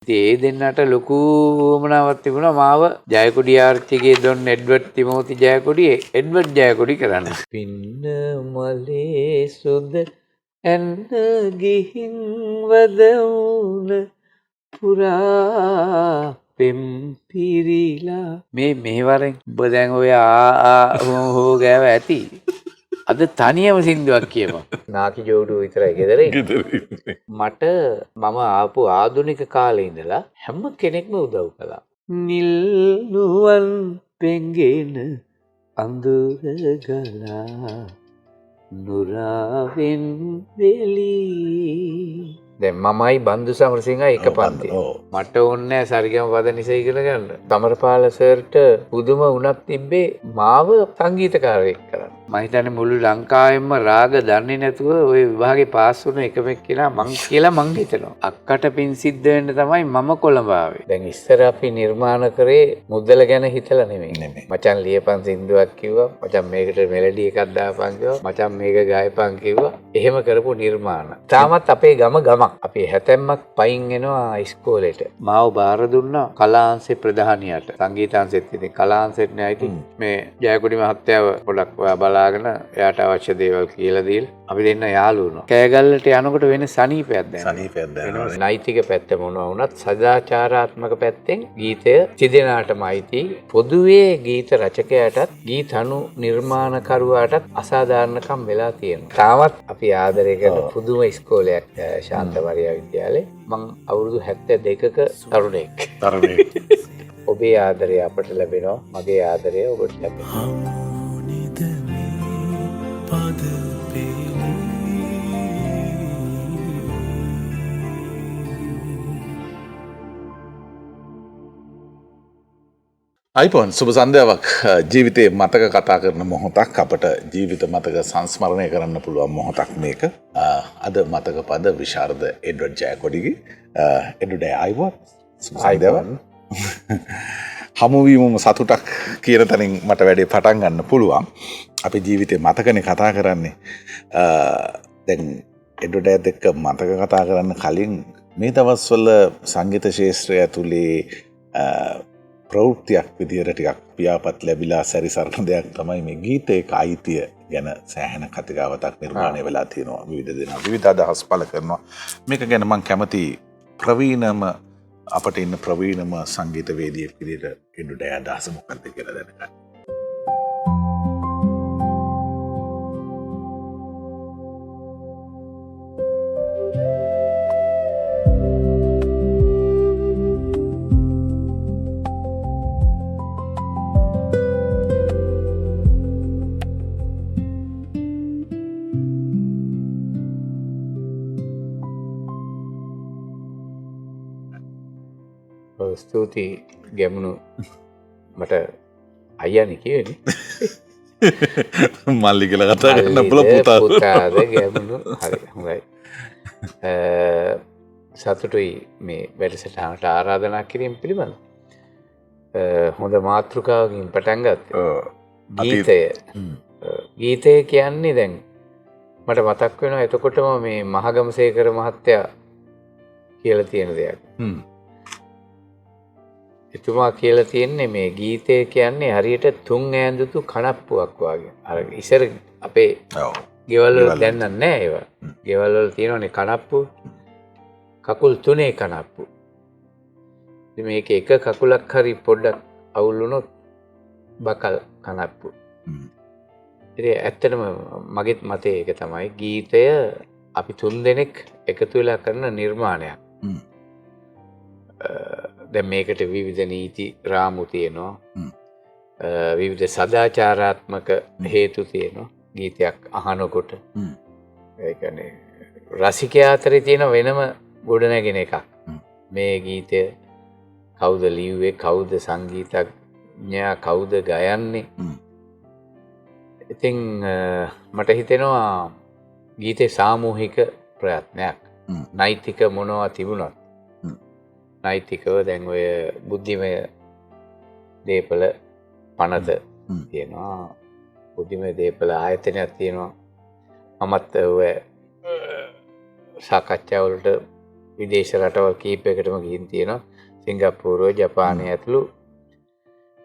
ඉතින් ඒ දෙන්නට ලොකු උවමනාවක් තිබුණා මාව ජයකොඩි ආර්චිගේ ඩොන් එඩ්වඩ් තිමෝති ජයකොඩි එඩ්වඩ් ජයකොඩි කරන්න. පින්න මලේ සුද ඇන්න ගිහින් වද වුණ පුරා පෙම් පිරීලා. මේ මෙහෙවරෙන් ඔබ දැන් ඔය ආ ආ හෝ හෝ ගෑව ඇති. අද තනියම සින්දුවක් කියමු. නාකි ජෝඩුව විතරයි ගෙදර ඉන්නේ. මට මම ආපු ආධුනික කාලේ ඉඳලා හැම කෙනෙක්ම උදව් කළා. නිල් නුවන් පෙඟෙන අඳුර ගලා නුරාවෙන් වෙලී. දැන් මමයි බන්දු සමරසිංහයි එක පන්තියේ. මට ඕනේ නෑ සරිගම පද නිසා ඉගෙන ගන්න. සමරපාල සර්ට පුදුම වුණක් තිබ්බේ මාව සංගීතකාරයෙක් කරන්න. මම හිතන්නේ මුළු ලංකාවෙම රාග දන්නේ නැතුව ওই විභාගේ පාස් වුණ එකම එක්කෙනා මං කියලා මං හිතනවා. අක්කට පින් සිද්ධ වෙන්න තමයි මම කොළඹ ආවේ. දැන් ඉස්සර අපි නිර්මාණ කරේ මුදල ගැන හිතලා නෙමෙයි. මචං ලියපන් සින්දුවක් කිව්වා, මචං මේකට මෙලඩි එකක් දාපන් කිව්වා, මචං මේක ගායපන් කිව්වා. එහෙම කරපු නිර්මාණ. තාමත් අපේ ගම ගමක්. අපි හැතැම්මක් පයින් එනවා ඉස්කෝලේට. මාව බාර දුන්නා කලාංශේ ප්‍රධානියට. සංගීතාංශෙත් ඉතින් කලාංශෙත් නෑ ඉතින් මේ ජයකොඩි මහත්තයාව පොඩක් ඔයා බලාගෙන එයාට අවශ්‍ය දේවල් කියලා දීලා අපි දෙන්න යාළු වුණා. කෑගල්ලට යනකොට වෙන සනීපයක් දැනෙනවා. සනීපයක් දැනෙනවා. නෛතික පැත්ත මොනවා වුණත් සදාචාරාත්මක පැත්තෙන් ගීතය තිදෙනාටම අයිති. පොදුවේ ගීත රචකයාටත් ගීතනු නිර්මාණකරුවාටත් අසාධාරණකම් වෙලා තියෙනවා. තාමත් අපි ආදරය කරන පුදුම ඉස්කෝලයක් ශාන්ත මරියා විද්‍යාලේ. මං අවුරුදු 72ක තරුණයෙක්. තරුණයෙක්. ඔබේ ආදරය අපට ලැබෙනවා, මගේ ආදරය ඔබට ලැබෙනවා. අයිපොන් සුබ සන්ධ්‍යාවක්. ජීවිතයේ මතක කතා කරන මොහොතක්, අපට ජීවිත මතක සංස්මරණය කරන්න පුළුවන් මොහොතක් මේක. අද මතක පද විශාරද එඩ්වඩ් ජයකොඩිගේ. එඩ්වඩ් අයිබෝන් සුබ සන්ධ්‍යාවක්. හමුවීමම සතුටක් කියන තැනින් මට වැඩේ පටන් ගන්න පුළුවන්. අපි ජීවිතේ මතකනේ කතා කරන්නේ. දැන් එඩ්වඩ් අයත් එක්ක මතක කතා කරන්න කලින් මේ දවස්වල සංගීත ක්ෂේත්‍රය ඇතුලේ ප්‍රවෘත්තියක් විදියට ටිකක් පියාපත් ලැබිලා සැරිසරන දෙයක් තමයි මේ ගීතයක අයිතිය ගැන සෑහෙන කතිකාවතක් නිර්මාණය වෙලා තියෙනවා. විවිධ දෙනා විවිධ අදහස් පළ කරනවා. මේක ගැන මං කැමති ප්‍රවීණම අපට ඉන්න ප්‍රවීණම සංගීතවේදියෙක් විදියට එඩ්වඩ් අය අදහස මොකක්ද කියලා දැනගන්න. ස්තුතියි ගැමුණු. මට අයියානේ කිව්වනේ. මල්ලි කියලා කතා කරන්න පුළුවන් පුතා. පුතාද ගැමුණු. හරි හොඳයි. සතුටුයි මේ වැඩසටහනට ආරාධනා කිරීම පිළිබඳ. හොඳ මාතෘකාවකින් පටන් ගත්තා. ගීතය. ගීතය කියන්නේ දැන් මට මතක් වෙනවා එතකොටම මේ මහගමසේකර මහත්තයා කියලා තියෙන දෙයක්. එතුමා කියලා තියෙන්නේ මේ ගීතය කියන්නේ හරියට තුන් ඈඳුතු කණප්පුවක් වගේ. අර ඉස්සර අපේ ගෙවල් වල දැන් නම් නෑ ඒවා. ගෙවල් වල තියෙනවනේ කණප්පු. කකුල් තුනේ කණප්පු. ඉතින් මේක එක කකුලක් හරි පොඩ්ඩක් අවුල් වුණොත් බකල් කණප්පු. ඉතින් ඇත්තටම මගේත් මතය ඒක තමයි. ගීතය අපි තුන් දෙනෙක් එකතු වෙලා කරන නිර්මාණයක්. දැන් මේකට විවිධ නීති රාමු තියෙනවා. විවිධ සදාචාරාත්මක හේතු තියෙනවා ගීතයක් අහනකොට. ඒ කියන්නේ රසිකයා අතරේ තියෙන වෙනම ගොඩනැගෙන එකක්. මේ ගීතය කවුද ලිව්වේ, කවුද සංගීතඥයා, කවුද ගයන්නේ. ඉතින් මට හිතෙනවා ගීතේ සාමූහික ප්‍රයත්නයක්. නෛතික මොනවා තිබුණත් නෛතිකව දැන් ඔය බුද්ධිමය දේපල පනත තියෙනවා, බුද්ධිමය දේපල ආයතනයක් තියෙනවා. මමත් ඔය සාකච්ඡාවලට විදේශ රටවල් කීපයකටම ගිහින් තියෙනවා. සිංගප්පූරුව, ජපානය ඇතුළු.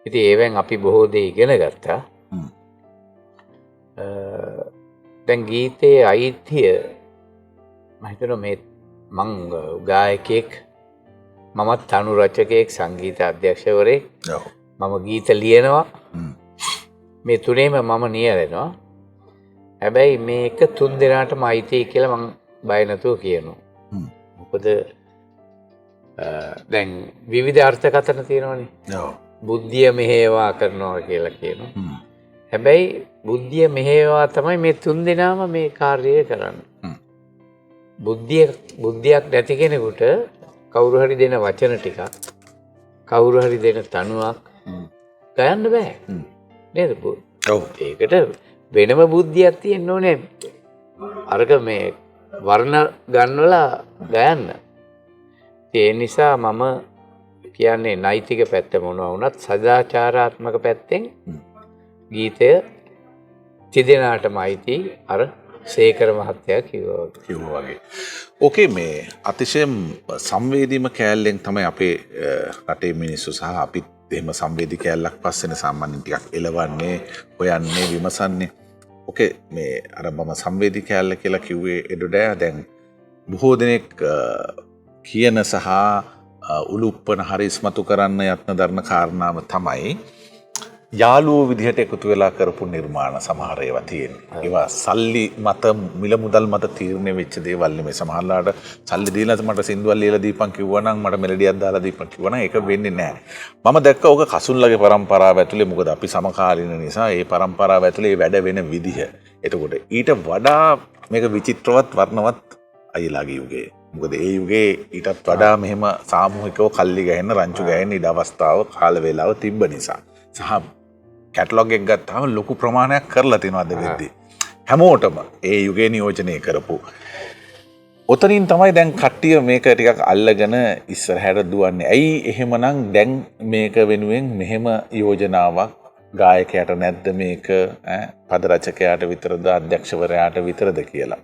ඉතින් ඒවෙන් අපි බොහෝ දේ ඉගෙන ගත්තා. දැන් ගීතයේ අයිතිය මම හිතනවා මේ මං ගායකයෙක්, මමත් තනු රචකයෙක්, සංගීත අධ්‍යක්ෂවරයෙක්, මම ගීත ලියනවා. මේ තුනේම මම නියැලෙනවා. හැබැයි මේක තුන් දෙනාටම අයිතියි කියලා මං බය නැතුව කියනවා. මොකද දැන් විවිධ අර්ථකථන තියෙනවනේ. බුද්ධිය මෙහෙයවා කරනවා කියලා කියනවා. හැබැයි බුද්ධිය මෙහෙයවා තමයි මේ තුන් දෙනාම මේ කාර්යය කරන්නේ. බුද්ධියක් නැති කෙනෙකුට කවුරු හරි දෙන වචන ටිකක්, කවුරු හරි දෙන තනුවක් ගයන්න බෑ. නේද? ඔව්. ඒකට වෙනම බුද්ධියක් තියෙන්න ඕනේ. අරක මේ වර්ණ ගන්නවලා ගයන්න. ඒ නිසා මම කියන්නේ නෛතික පැත්ත මොනවා වුණත් සදාචාරාත්මක පැත්තෙන් ගීතය තිදෙනාටම අයිති, අර සේකර මහත්තයා කිව්වා වගේ. ඕකේ මේ අතිශයම සංවේදීම කෑල්ලෙන් තමයි අපේ රටේ මිනිස්සු සහ අපිත් එහෙම සංවේදී කෑල්ලක් පස්සේනේ සාමාන්‍යයෙන් ටිකක් එලවන්නේ, හොයන්නේ, විමසන්නේ. ඕකේ මේ අර මම සංවේදී කෑල්ල කියලා කිව්වේ එඩොඩෑ, දැන් බොහෝ දෙනෙක් කියන සහ උලුප්පන හරි ඉස්මතු කරන්න යත්න දරන කාරණාව තමයි යාළුවෝ විදිහට එකතු වෙලා කරපු නිර්මාණ සමහර ඒවා තියෙන්නේ. ඒවා සල්ලි මත, මිල මුදල් මත තීරණය වෙච්ච දේවල් නෙමෙයි. සමහරලාට සල්ලි දීලා මට සින්දුවක් ලියලා දීපන් කිව්වා නම්, මට මෙලඩියක් දාලා දීපන් කිව්වා නම් ඒක වෙන්නේ නෑ. මම දැක්ක ඕක කසුන්ලගේ පරම්පරාව ඇතුලේ, මොකද අපි සමකාලීන නිසා ඒ පරම්පරාව ඇතුලේ ඒ වැඩ වෙන විදිහ. එතකොට ඊට වඩා මේක විචිත්‍රවත් වර්ණවත් අයිලාගේ යුගයේ. මොකද ඒ යුගයේ ඊටත් වඩා මෙහෙම සාමූහිකව කල්ලි ගැහෙන්න, රංචු ගැහෙන්න ඉඩ අවස්ථාව, කාල වේලාව තිබ්බ නිසා. සහ කැටලොග් එක ගත්තාම ලොකු ප්‍රමාණයක් කරලා තියෙනවා අද වෙද්දී. හැමෝටම ඒ යුගයේ නියෝජනය කරපු. ඔතනින් තමයි දැන් කට්ටිය මේක ටිකක් අල්ලගෙන ඉස්සරහට දුවන්නේ. ඇයි එහෙමනම් දැන් මේක වෙනුවෙන් මෙහෙම යෝජනාවක් ගායකයාට නැද්ද, මේක පද රචකයාට විතරද, අධ්‍යක්ෂවරයාට විතරද කියලා.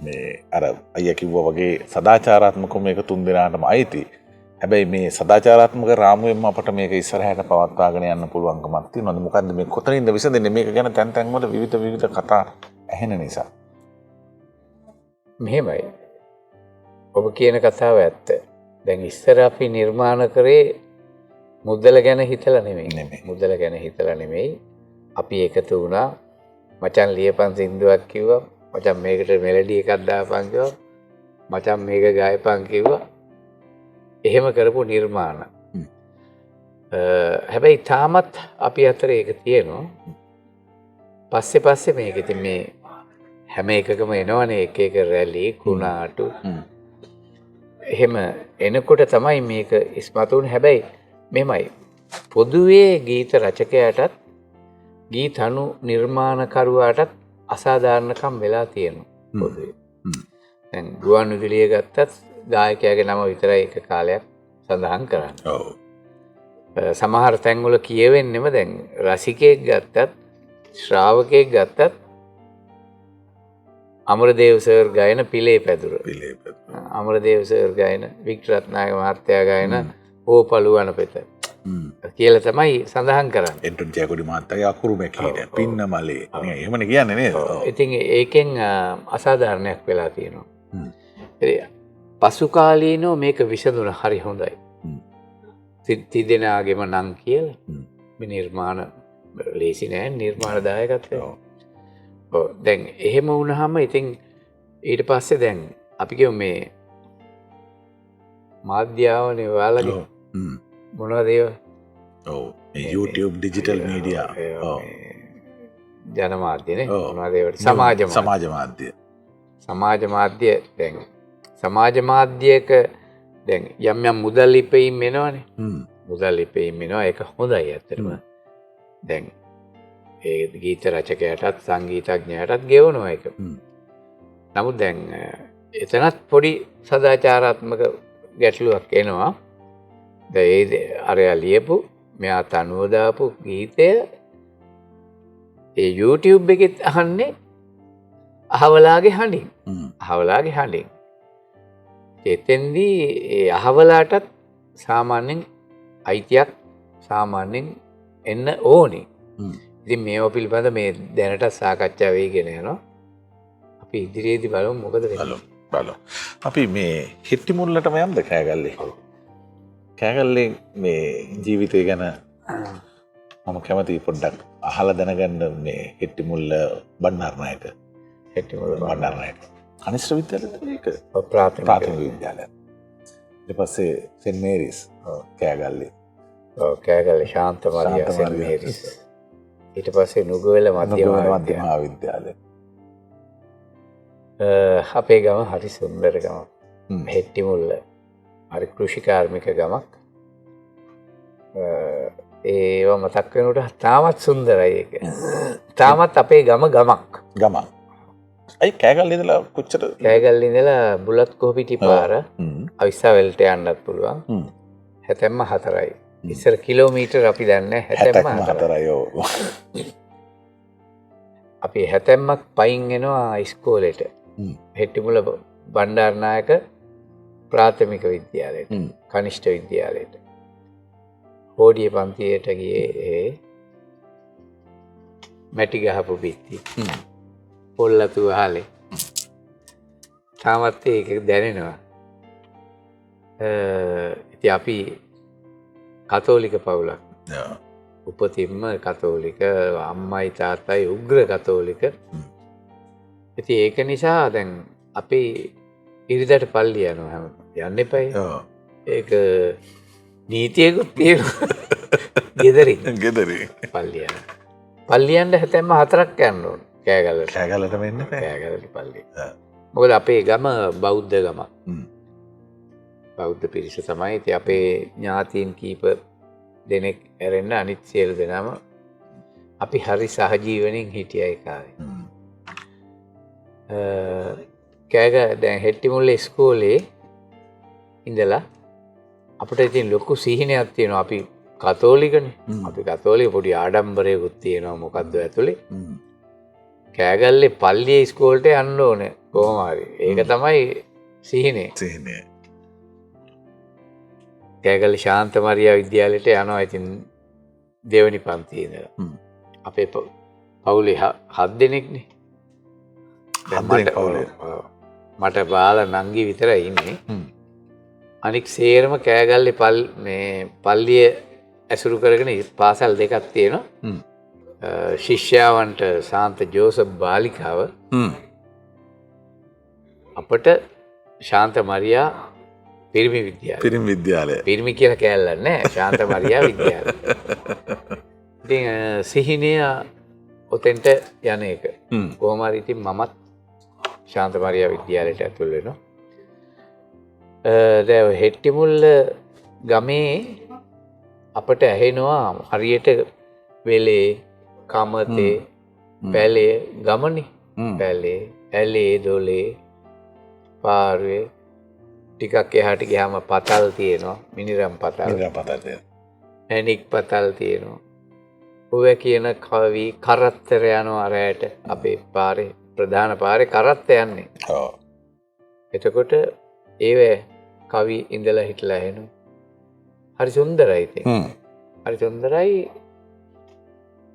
මේ අර අයියා කිව්වා වගේ සදාචාරාත්මකව මේක තුන් දෙනාටම අයිති. හැබැයි මේ සදාචාරාත්මක රාමුවෙන්ම අපට මේක ඉස්සරහට පවත්වාගෙන යන්න පුළුවන්කමක් තියෙනවද? මොකද්ද මේ කොතනින්ද විසඳෙන්නේ? මේක ගැන තැන් තැන් වල විවිධ විවිධ කතා ඇහෙන නිසා. මෙහෙමයි. ඔබ කියන කතාව ඇත්ත. දැන් ඉස්සර අපි නිර්මාණ කරේ මුදල ගැන හිතලා නෙමෙයි. මුදල ගැන හිතලා නෙමෙයි. අපි එකතු වුණා. මචං ලියපන් සින්දුවක් කිව්වා. මචං මේකට මෙලඩි එකක් දාපන් කිව්වා. මචං මේක ගායපන් කිව්වා. එහෙම කරපු නිර්මාණ. හැබැයි තාමත් අපි අතර ඒක තියෙනවා. පස්සේ පස්සේ මේක ඉතින් මේ හැම එකකම එනවනේ එක එක රැලි, කුණාටු. එහෙම එනකොට තමයි මේක ඉස්මතු වුනේ. හැබැයි මෙහෙමයි, පොදුවේ ගීත රචකයාටත් ගීත අනු නිර්මාණකරුවාටත් අසාධාරණකම් වෙලා තියෙනවා පොදුවේ. දැන් ගුවන් විදුලිය ගත්තත් ගායකයාගේ නම විතරයි එක කාලයක් සඳහන් කරන්නේ. ඔව්. සමහර තැන්වල කියවෙන්නෙම දැන් රසිකයෙක් ගත්තත් ශ්‍රාවකයෙක් ගත්තත් අමරදේව සර් ගයන පිලේ පැදුර. පිලේ පැදුර. අමරදේව සර් ගයන, වික්ටර් රත්නායක මහත්තයා ගයන ඕ පළුවන පෙත කියලා තමයි සඳහන් කරන්නේ. එන්ටන් ජයකොඩි මහත්තයාගේ අකුරු මැකීට පින්න මලේ. නිකන් එහෙමනේ කියන්නේ නේද? ඉතින් ඒකෙන් අසාධාරණයක් වෙලා තියෙනවා. පසු කාලීනව මේක විසඳුන හරි හොඳයි. තිදෙනාගේම නම් කියලා මේ නිර්මාණ ලේසි නෑ, නිර්මාණ දායකත්වය. ඔව් දැන් එහෙම වුණාම ඉතින් ඊට පස්සේ දැන් අපි කියමු මේ මාධ්‍යාවනේ ඔයාලගේ මොනවද ඒවා? ඔව් මේ YouTube digital media. ඔව් ජනමාධ්‍යනේ මොනවද ඒවට? සමාජ මාධ්‍ය. සමාජ මාධ්‍ය දැන් සමාජ මාධ්‍යයක දැන් යම් යම් මුදල් ඉපයීම් එනවනේ. මුදල් ඉපයීම් එනවා, ඒක හොඳයි ඇත්තටම. දැන් ඒ ගීත රචකයාටත් සංගීතඥයාටත් ගෙවනවා ඒක. නමුත් දැන් එතනත් පොඩි සදාචාරාත්මක ගැටලුවක් එනවා. දැන් ඒ අරයා ලියපු මෙයා තනුව දාපු ගීතය ඒ YouTube එකෙත් අහන්නේ අහවලාගේ හඬින්. අහවලාගේ හඬින්. එතෙන්දී ඒ අහවලාටත් සාමාන්‍යයෙන් අයිතියක් සාමාන්‍යයෙන් එන්න ඕනේ. ඉතින් මේවා පිළිබඳ මේ දැනට සාකච්ඡා වෙයිගෙන යනවා. අපි ඉදිරියේදී බලමු මොකද වෙන්නේ. බලමු. අපි මේ හෙට්ටිමුල්ලටම යන්නද කෑගල්ලේ? කෑගල්ලේ මේ ජීවිතය ගැන මම කැමතියි පොඩ්ඩක් අහලා දැනගන්න. මේ හෙට්ටිමුල්ල බණ්ඩාරනායක. හෙට්ටිමුල්ල බණ්ඩාරනායක. කනිෂ්ඨ විද්‍යාලයද ඒක? ඔව්, ප්‍රාථමික විද්‍යාලය. ඊට පස්සේ සෙන්ට් මේරිස් කෑගල්ලේ. ඔව්, කෑගල්ලේ ශාන්ත මරියා සෙන්ට් මේරිස්. ඊට පස්සේ නුගවැල මධ්‍යම විද්‍යාලය. අපේ ගම හරි සුන්දර ගමක්. හෙට්ටිමුල්ල හරි කෘෂිකාර්මික ගමක්. ඒවා මතක් වෙනකොට තාමත් සුන්දරයි ඒක. තාමත් අපේ ගම ගමක්. ගමක්. ඇයි කෑගල්ලේ ඉඳලා කොච්චර? කෑගල්ලේ ඉඳලා බුලත් කොහපිටි පාර අවිස්සාවලට යන්නත් පුළුවන්. හැතැම්ම 4යි. ඉස්සර කිලෝමීටර් අපි දන්නේ හැතැම්ම 4යි. ඔව්. අපි හැතැම්මක් පයින් එනවා ඉස්කෝලේට. හෙට්ටිමුල්ල බණ්ඩාරනායක ප්‍රාථමික විද්‍යාලයට, කනිෂ්ඨ විද්‍යාලයට. හෝඩිය පන්තියට ගියේ ඒ මැටි ගහපු බිත්ති. පොල්ලතු අහලේ. තාමත් ඒක දැනෙනවා. ඉතින් අපි කතෝලික පවුලක්. උපතින්ම කතෝලික, අම්මයි තාත්තයි උග්‍ර කතෝලික. ඉතින් ඒක නිසා දැන් අපි ඉරිදට පල්ලි යනවා හැම යන්න එපයි. ඒක නීතියකුත් තියෙනවා. ගෙදරින්. ගෙදරින්. පල්ලි යනවා. පල්ලි යන්න හැතැම්ම 4ක් යන්න ඕන. කෑගල්ලට. කෑගල්ලට වෙන්න බෑ. කෑගල්ලට පල්ලි. මොකද අපේ ගම බෞද්ධ ගමක්. බෞද්ධ පිරිස තමයි. ඉතින් අපේ ඥාතීන් කීප දෙනෙක් ඇරෙන්න අනිත් සියලු දෙනාම අපි හරි සහජීවනෙන් හිටියා ඒ කාලේ. කෑග දැන් හෙට්ටිමුල්ල ඉස්කෝලේ ඉඳලා අපිට ඉතින් ලොකු සිහිනයක් තියෙනවා. අපි කතෝලිකනේ. අපි කතෝලික පොඩි ආඩම්බරයකුත් තියෙනවා මොකද්ද ඇතුලේ. කෑගල්ලේ පල්ලියේ ඉස්කෝලේට යන්න ඕනේ කොහොම හරි. ඒක තමයි සිහිනේ. සිහිනය. කෑගල්ලේ ශාන්ත මරියා විද්‍යාලයට යනවා ඉතින් දෙවෙනි පන්තියේ ඉඳලා. අපේ පවුලේ 7 දෙනෙක්නේ. මට බාල නංගි විතරයි ඉන්නේ. අනික් සේරම කෑගල්ලේ මේ පල්ලිය ඇසුරු කරගෙන පාසල් දෙකක් තියෙනවා. ශිෂ්‍යාවන්ට ශාන්ත ජෝසප් බාලිකාව, අපට ශාන්ත මරියා පිරිමි විද්‍යාලය. පිරිමි විද්‍යාලය. පිරිමි කියලා කෑල්ලක් නෑ, ශාන්ත මරියා විද්‍යාලය. ඉතින් සිහිනය ඔතෙන්ට යන එක. කොහොම හරි ඉතින් මමත් ශාන්ත මරියා විද්‍යාලයට ඇතුල් වෙනවා. දැන් හෙට්ටිමුල්ල ගමේ අපට ඇහෙනවා හරියට වෙලේ, කමතේ, පැලේ ගමනේ. පැලේ, ඇලේ, දොලේ, පාරුවේ ටිකක් එහාට ගියාම පතල් තියෙනවා, මිනිරම් පතල්. මිනිරම් පතල් තියෙනවා. මැණික් පතල් තියෙනවා. ඔය කියන කවි කරත්තර යනවා රැයට අපේ පාරේ, ප්‍රධාන පාරේ කරත්ත යන්නේ. ඔව්. එතකොට ඒව කවි ඉඳලා හිටලා එනවා. හරි සුන්දරයි ඉතින්. හරි සුන්දරයි.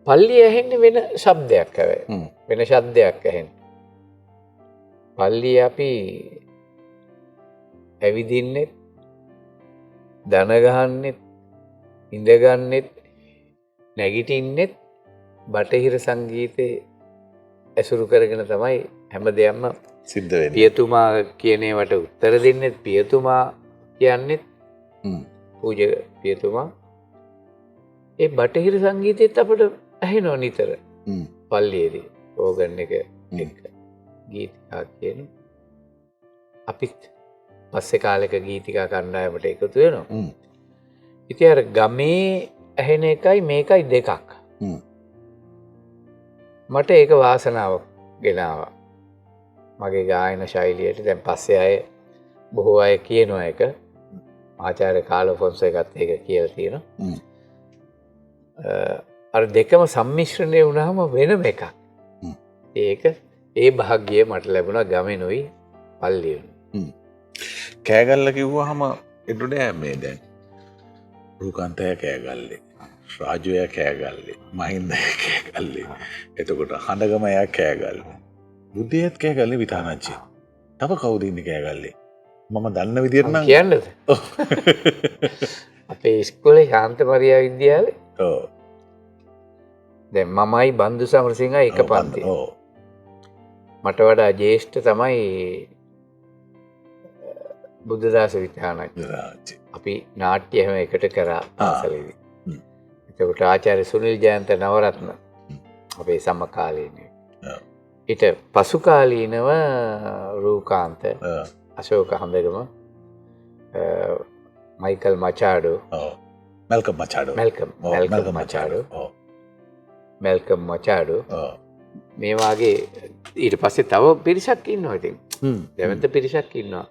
පල්ලිය ඇහෙන්නේ වෙන ශබ්දයක් හැබැයි. වෙන ශබ්දයක් ඇහෙන්නේ. පල්ලිය අපි ඇවිදින්නෙත්, දන ගහන්නෙත්, ඉඳගන්නෙත්, නැගිටින්නෙත් බටහිර සංගීතේ ඇසුරු කරගෙන තමයි හැම දෙයක්ම සිද්ධ වෙන්නේ. පියතුමා කියන ඒවට උත්තර දෙන්නෙත් පියතුමා කියන්නෙත් පූජක පියතුමා. ඒ බටහිර සංගීතෙත් අපිට ඇහෙනවා නිතර. පල්ලියේදී ඕගන් එක එක්ක ගීතිකා කියන අපිත් පස්සේ කාලෙක ගීතිකා කණ්ඩායමට එකතු වෙනවා. ඉතින් අර ගමේ ඇහෙන එකයි මේකයි දෙකක්. මට ඒක වාසනාවක් ගෙනාවා මගේ ගායන ශෛලියට. දැන් පස්සේ අය බොහෝ අය කියනවා ඒක. ආචාර්ය කාලෝ ෆොන්සේකත් ඒක කියලා තියෙනවා. අර දෙකම සම්මිශ්‍රණය වුණාම වෙනම එකක්. ඒක ඒ භාග්‍යය මට ලැබුණා ගමෙනුයි පල්ලියෙනුයි. කෑගල්ල කිව්වහම එඩුඩෑ මේ දැන් රූකාන්තය කෑගල්ලේ, රාජුය කෑගල්ලේ, මහින්දය කෑගල්ලේ, එතකොට හඳගමය කෑගල්ලේ, බුද්ධියත් කෑගල්ලේ විතානච්චි. තව කවුද ඉන්නේ කෑගල්ලේ? මම දන්න විදියට නම් කියන්නද? අපේ ඉස්කෝලේ ශාන්ත මරියා විද්‍යාලේ. ඔව්. දැන් මමයි බන්දු සමරසිංහයි එක පන්තියේ. ඔව්. මට වඩා ජ්‍යෙෂ්ඨ තමයි බුද්ධදාස විතානච්චි. අපි නාට්‍ය හැම එකට කරා පාසලේදී. එතකොට ආචාර්ය සුනිල් ජයන්ත නවරත්න අපේ සමකාලීනය. ඊට පසු කාලීනව Rukantha, Ashoka Handagama, Michael Machado, Malcolm Machado, Malcolm Machado, Malcolm Machado මේ වාගේ ඊට පස්සේ තව පිරිසක් ඉන්නවා. ඉතින් දැවැන්ත පිරිසක් ඉන්නවා.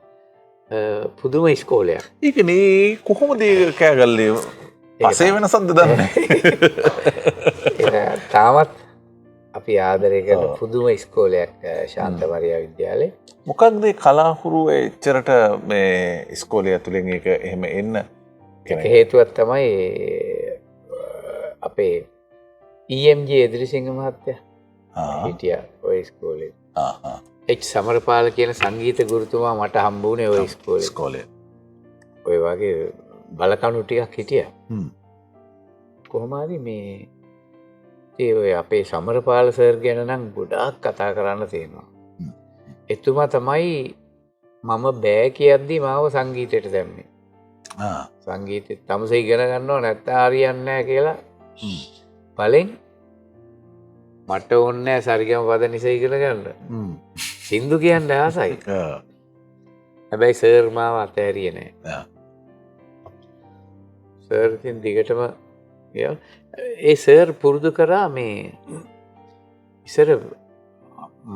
පුදුම ඉස්කෝලයක්. ඒකනේ කොහොමද ඒක කෑගල්ලේ පසේ වෙනසක්ද දන්නේ නැහැ. තාමත් අපි ආදරය කරන පුදුම ඉස්කෝලයක් ශාන්ත මරියා විද්‍යාලේ. මොකක්ද ඒ කලාහුරු එච්චරට මේ ඉස්කෝලේ ඇතුලෙන් ඒක එහෙම එන්න එක හේතුවක් තමයි අපේ EMG Edirisinghe මහත්තයා හිටියා ඔය ඉස්කෝලේ. එච් සමරපාල කියන සංගීත ගුරුතුමා මට හම්බ වුණේ ඔය ඉස්කෝලේ. ඔය වගේ බලකණු ටිකක් හිටියා. කොහොම හරි මේ ඒ ඔය අපේ සමරපාල සර් ගැන නම් ගොඩාක් කතා කරන්න තියෙනවා. එතුමා තමයි මම බෑ කියද්දි මාව සංගීතයට දැම්මේ. සංගීතෙත් තමසේ ඉගෙන ගන්නව නැත්තම් හරියන්නේ නෑ කියලා. බලෙන් මට ඕනේ නෑ සරිගම පද නිසා ඉගෙන ගන්න. සින්දු කියන්න ආසයි. හැබැයි සර් මාව අතෑරියේ නෑ. සර් ඉතින් දිගටම ගියා. ඒ සර් පුරුදු කරා මේ ඉස්සර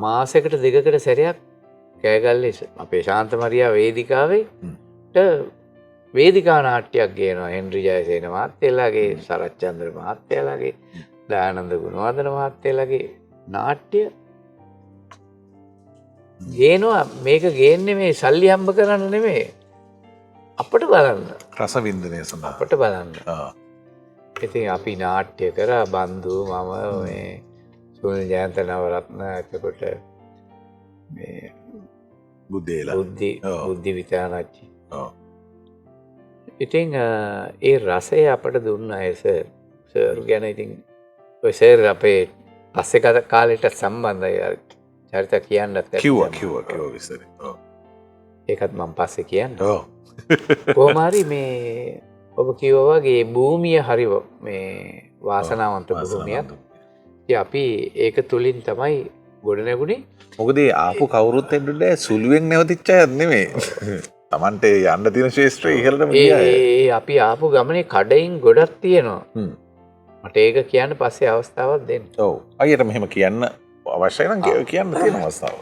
මාසෙකට දෙකකට සැරයක් කෑගල්ලේ අපේ ශාන්ත මරියා වේදිකාවේ වේදිකා නාට්‍යයක් ගේනවා. හෙන්රි ජයසේන මහත්තයලාගේ, සරච්චන්ද්‍ර මහත්තයලාගේ, දයානන්ද ගුණවර්ධන මහත්තයලාගේ නාට්‍ය ගේනවා. මේක ගේන්නේ මේ සල්ලි හම්බ කරන්න නෙමෙයි, අපට බලන්න, රසවින්දනය සඳහා අපට බලන්න. ඉතින් අපි නාට්‍ය කරා. බන්දු, මම, මේ සුනිල් ජයන්ත නවරත්න, එතකොට මේ බුද්ධේලා, බුද්ධි විතානච්චි. ඉතින් ඒ රසය අපට දුන්න අය සර්. සර් ගැන ඉතින් ඔය සර් අපේ පස්සේ කාලෙට සම්බන්ධයි. අර චරිත කියන්නත් ඇත්ත. කිව්වා විස්තරේ. ඒකත් මම පස්සේ කියන්න. කොහොම හරි මේ ඔබ කිව්වා වගේ භූමිය හරි මේ වාසනාවන්ත භූමියක්. ඉතින් අපි ඒක තුලින් තමයි ගොඩ නැගුණේ. මොකද ඒ ආපු කවුරුත් එන්න සුළුවෙන් නැවතිච්ච අයත් නෙමෙයි. Tamante යන්න තියෙන ශේෂ්ත්‍රය ඉහළටම ගියා. ඒ අපි ආපු ගමනේ කඩයින් ගොඩක් තියෙනවා. මට ඒක කියන්න පස්සේ අවස්ථාවක් දෙන්න. ඔව්. අයියට මෙහෙම කියන්න අවශ්‍යයි නම් කියන්න තියෙන අවස්ථාව.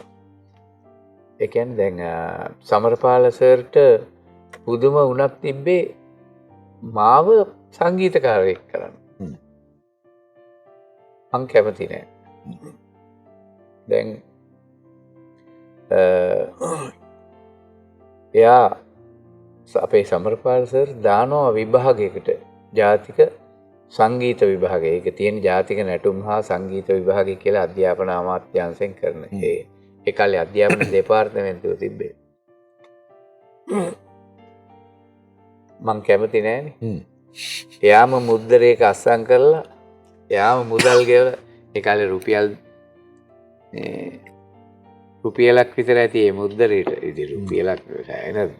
ඒ කියන්නේ දැන් සමරපාල සර්ට පුදුම වුණක් තිබ්බේ මාව සංගීතකාරයෙක් කරන්න. මං කැමති නෑ. දැන් එයා අපේ සමරපාල සර් දානවා විභාගයකට, ජාතික සංගීත විභාගය. ඒක තියෙන ජාතික නැටුම් හා සංගීත විභාගය කියලා අධ්‍යාපන අමාත්‍යාංශයෙන් කරන. ඒ කාලේ අධ්‍යාපන දෙපාර්තමේන්තුව තිබ්බේ. මං කැමති නෑනේ. එයාම මුද්දරේක අස්සම් කරලා එයාම මුදල් ගෙවලා ඒ කාලේ රුපියල් රුපියලක් විතර ඇති ඒ මුද්දරේට. ඉතින් රුපියලක් සෑහෙන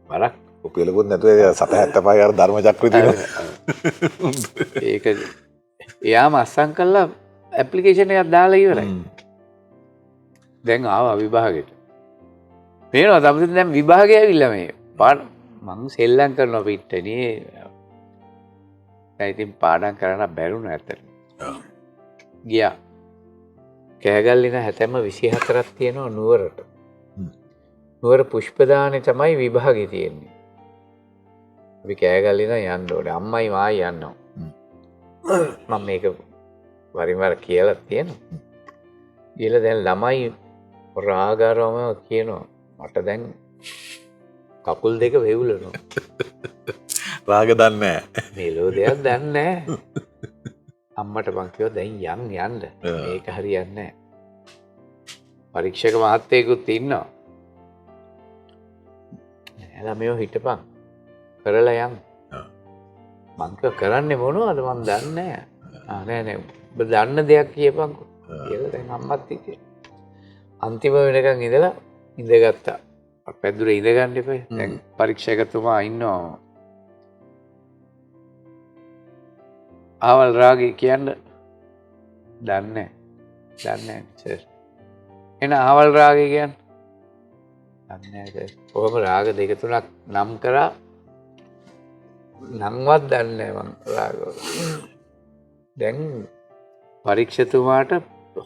බරක්. රුපියලකුත් නැතුව ඒ 775 අර ධර්ම චක්‍රය තියෙනවා. ඒක එයාම අස්සම් කරලා ඇප්ලිකේෂන් එකක් දාලා ඉවරයි. දැන් ආවා විභාගෙට. පේනවා තමයි දැන් විභාගය ඇවිල්ලා මේ මං සෙල්ලම් කරනවා පිට්ටනියේ. දැන් ඉතින් පාඩම් කරන්න බැරුණා ඇත්තටම. ගියා. කෑගල්ලින හැතැම්ම 24ක් තියෙනවා නුවරට. නුවර පුෂ්පදානේ තමයි විභාගේ තියෙන්නේ. අපි කෑගල්ලින යන්න ඕනේ. අම්මයි මායි යනවා. මම මේක වරින් වර කියලා තියෙනවා. ගිහලා දැන් ළමයි රාගාරවම කියනවා මට දැන් කකුල් දෙක වෙවුලනවා. රාග දන්නේ නැහැ. මෙලෝ දෙයක් දන්නේ නැහැ. අම්මට මං කිව්වා දැන් යන් යන්න. මේක හරියන්නේ නැහැ. පරීක්ෂක මහත්තයෙකුත් ඉන්නවා. නෑ ළමයෝ හිටපන්. කරලා යන්. මං කිව්වා කරන්නේ මොනවද මං දන්නේ නැහැ. ආ නෑ නෑ ඔබ දන්න දෙයක් කියපන්කෝ කියලා දැන් අම්මත් හිටියා. අන්තිම වෙනකන් ඉඳලා ඉඳගත්තා. පැදුරේ ඉඳ ගන්න එපා. දැන් පරීක්ෂකතුමා ඉන්නවා. ආවල් රාගේ කියන්න දන්නේ නැහැ සර්. එන ආවල් රාගේ කියන්න දන්නේ නැහැ සර්. කොහොම රාග දෙක තුනක් නම් කරා නම්වත් දන්නේ නැහැ මං රාග. දැන් පරීක්ෂකතුමාට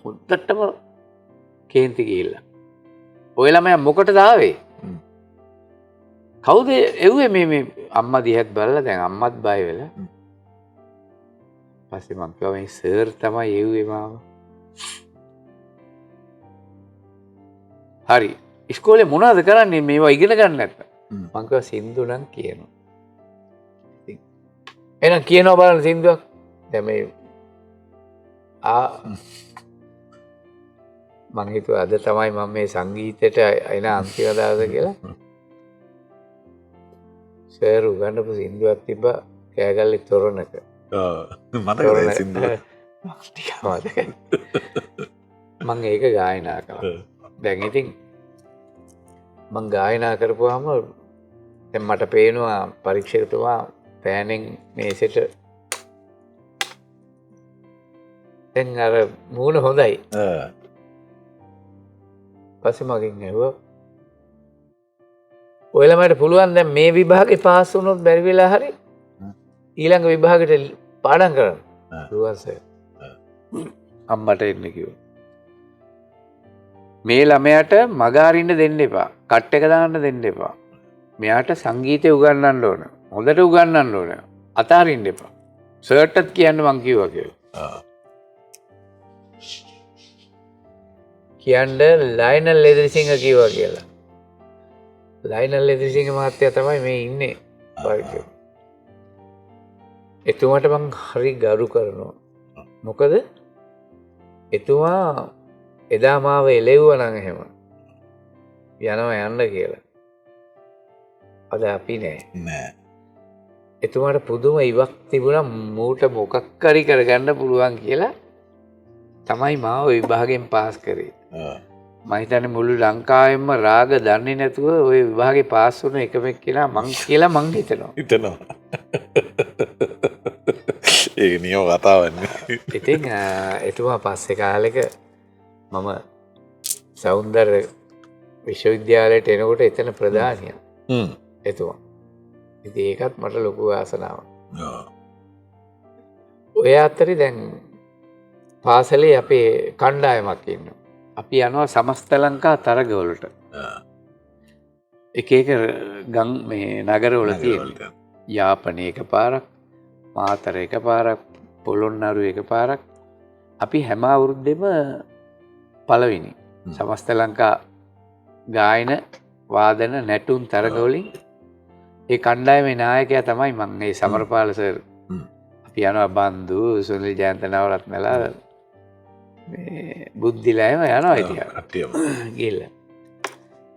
හොඳටම කේන්ති ගිහිල්ලා. ඔය ළමයා මොකටද ආවේ? කවුද එව්වේ මේ මේ අම්මා දිහාත් බලලා දැන් අම්මත් බය වෙලා. පස්සේ මං කිව්වා මේ සර් තමයි එව්වේ මාව. හරි. ඉස්කෝලේ මොනවද කරන්නේ මේවා ඉගෙන ගන්න නැත්නම්? මං කිව්වා සින්දු නම් කියනවා. ඉතින් එහෙනම් කියනවා බලන්න සින්දුවක්. දැන් මේ මං හිතුවා අද තමයි මම මේ සංගීතයට එන අන්තිම දවස කියලා. සර් උගන්වපු සින්දුවක් තිබ්බා කෑගල්ලේ තොරණක. මතකද ඒ සින්දුව? ටිකක් මතකයි. මං ඒක ගායනා කළා. දැන් ඉතින් මං ගායනා කරපුවාම දැන් මට පේනවා පරීක්ෂකතුමා පෑනෙන් මේසෙට දැන් අර මූණ හොඳයි. පස්සේ මගෙන් ඇහුවා ඔය ළමයට පුළුවන් දැන් මේ විභාගේ පාස් වුණොත් බැරි වෙලා හරි ඊළඟ විභාගෙට පාඩම් කරන්න. පුළුවන් සර්. අම්මට එන්න කිව්වා. මේ ළමයාට මග අරින්න දෙන්න එපා. කට් එක දාන්න දෙන්න එපා. මෙයාට සංගීතය උගන්වන්න ඕන. හොඳට උගන්වන්න ඕන. අතාරින්න එපා. සර්ටත් කියන්න මං කිව්වා කියලා. කියන්න ලයනල් එදිරිසිංහ කිව්වා කියලා. ලයනල් එදිරිසිංහ මහත්තයා තමයි මේ ඉන්නේ. එතුමාට මං හරි ගරු කරනවා. මොකද එතුමා එදා මාව එලෙව්වා නම් එහෙම යනවා යන්න කියලා. අද අපි නෑ. නෑ. එතුමාට පුදුම ඉවක් තිබුණා මූට මොකක් හරි කරගන්න පුළුවන් කියලා තමයි මාව විභාගයෙන් පාස් කරේ. මම හිතන්නේ මුළු ලංකාවෙම රාග දන්නේ නැතුව ওই විභාගේ පාස් වුණ එකම එක්කෙනා මං කියලා මං හිතනවා. හිතනවා. ඒක නියම කතාවන්නේ. ඉතින් එතුමා පස්සේ කාලෙක මම සෞන්දර්ය විශ්වවිද්‍යාලයට එනකොට එතන ප්‍රධානියා. එතුමා. ඉතින් ඒකත් මට ලොකු වාසනාවක්. ඔය අතරේ දැන් පාසලේ අපේ කණ්ඩායමක් ඉන්නවා. අපි යනවා සමස්ත ලංකා තරගවලට. එක එක ගම් මේ නගරවල තියෙන. යාපනයේ එකපාරක්, මාතර එකපාරක්, පොළොන්නරු එකපාරක්. අපි හැම අවුරුද්දෙම පළවෙනි සමස්ත ලංකා ගායන වාදන නැටුම් තරගවලින් ඒ කණ්ඩායමේ නායකයා තමයි මං, ඒ සමරපාල සර්. අපි යනවා බන්දු, සුනිල් ජයන්ත නවරත්නලා මේ බුද්ධිලා එහෙම යනවා ඉතින්. ගිහිල්ලා.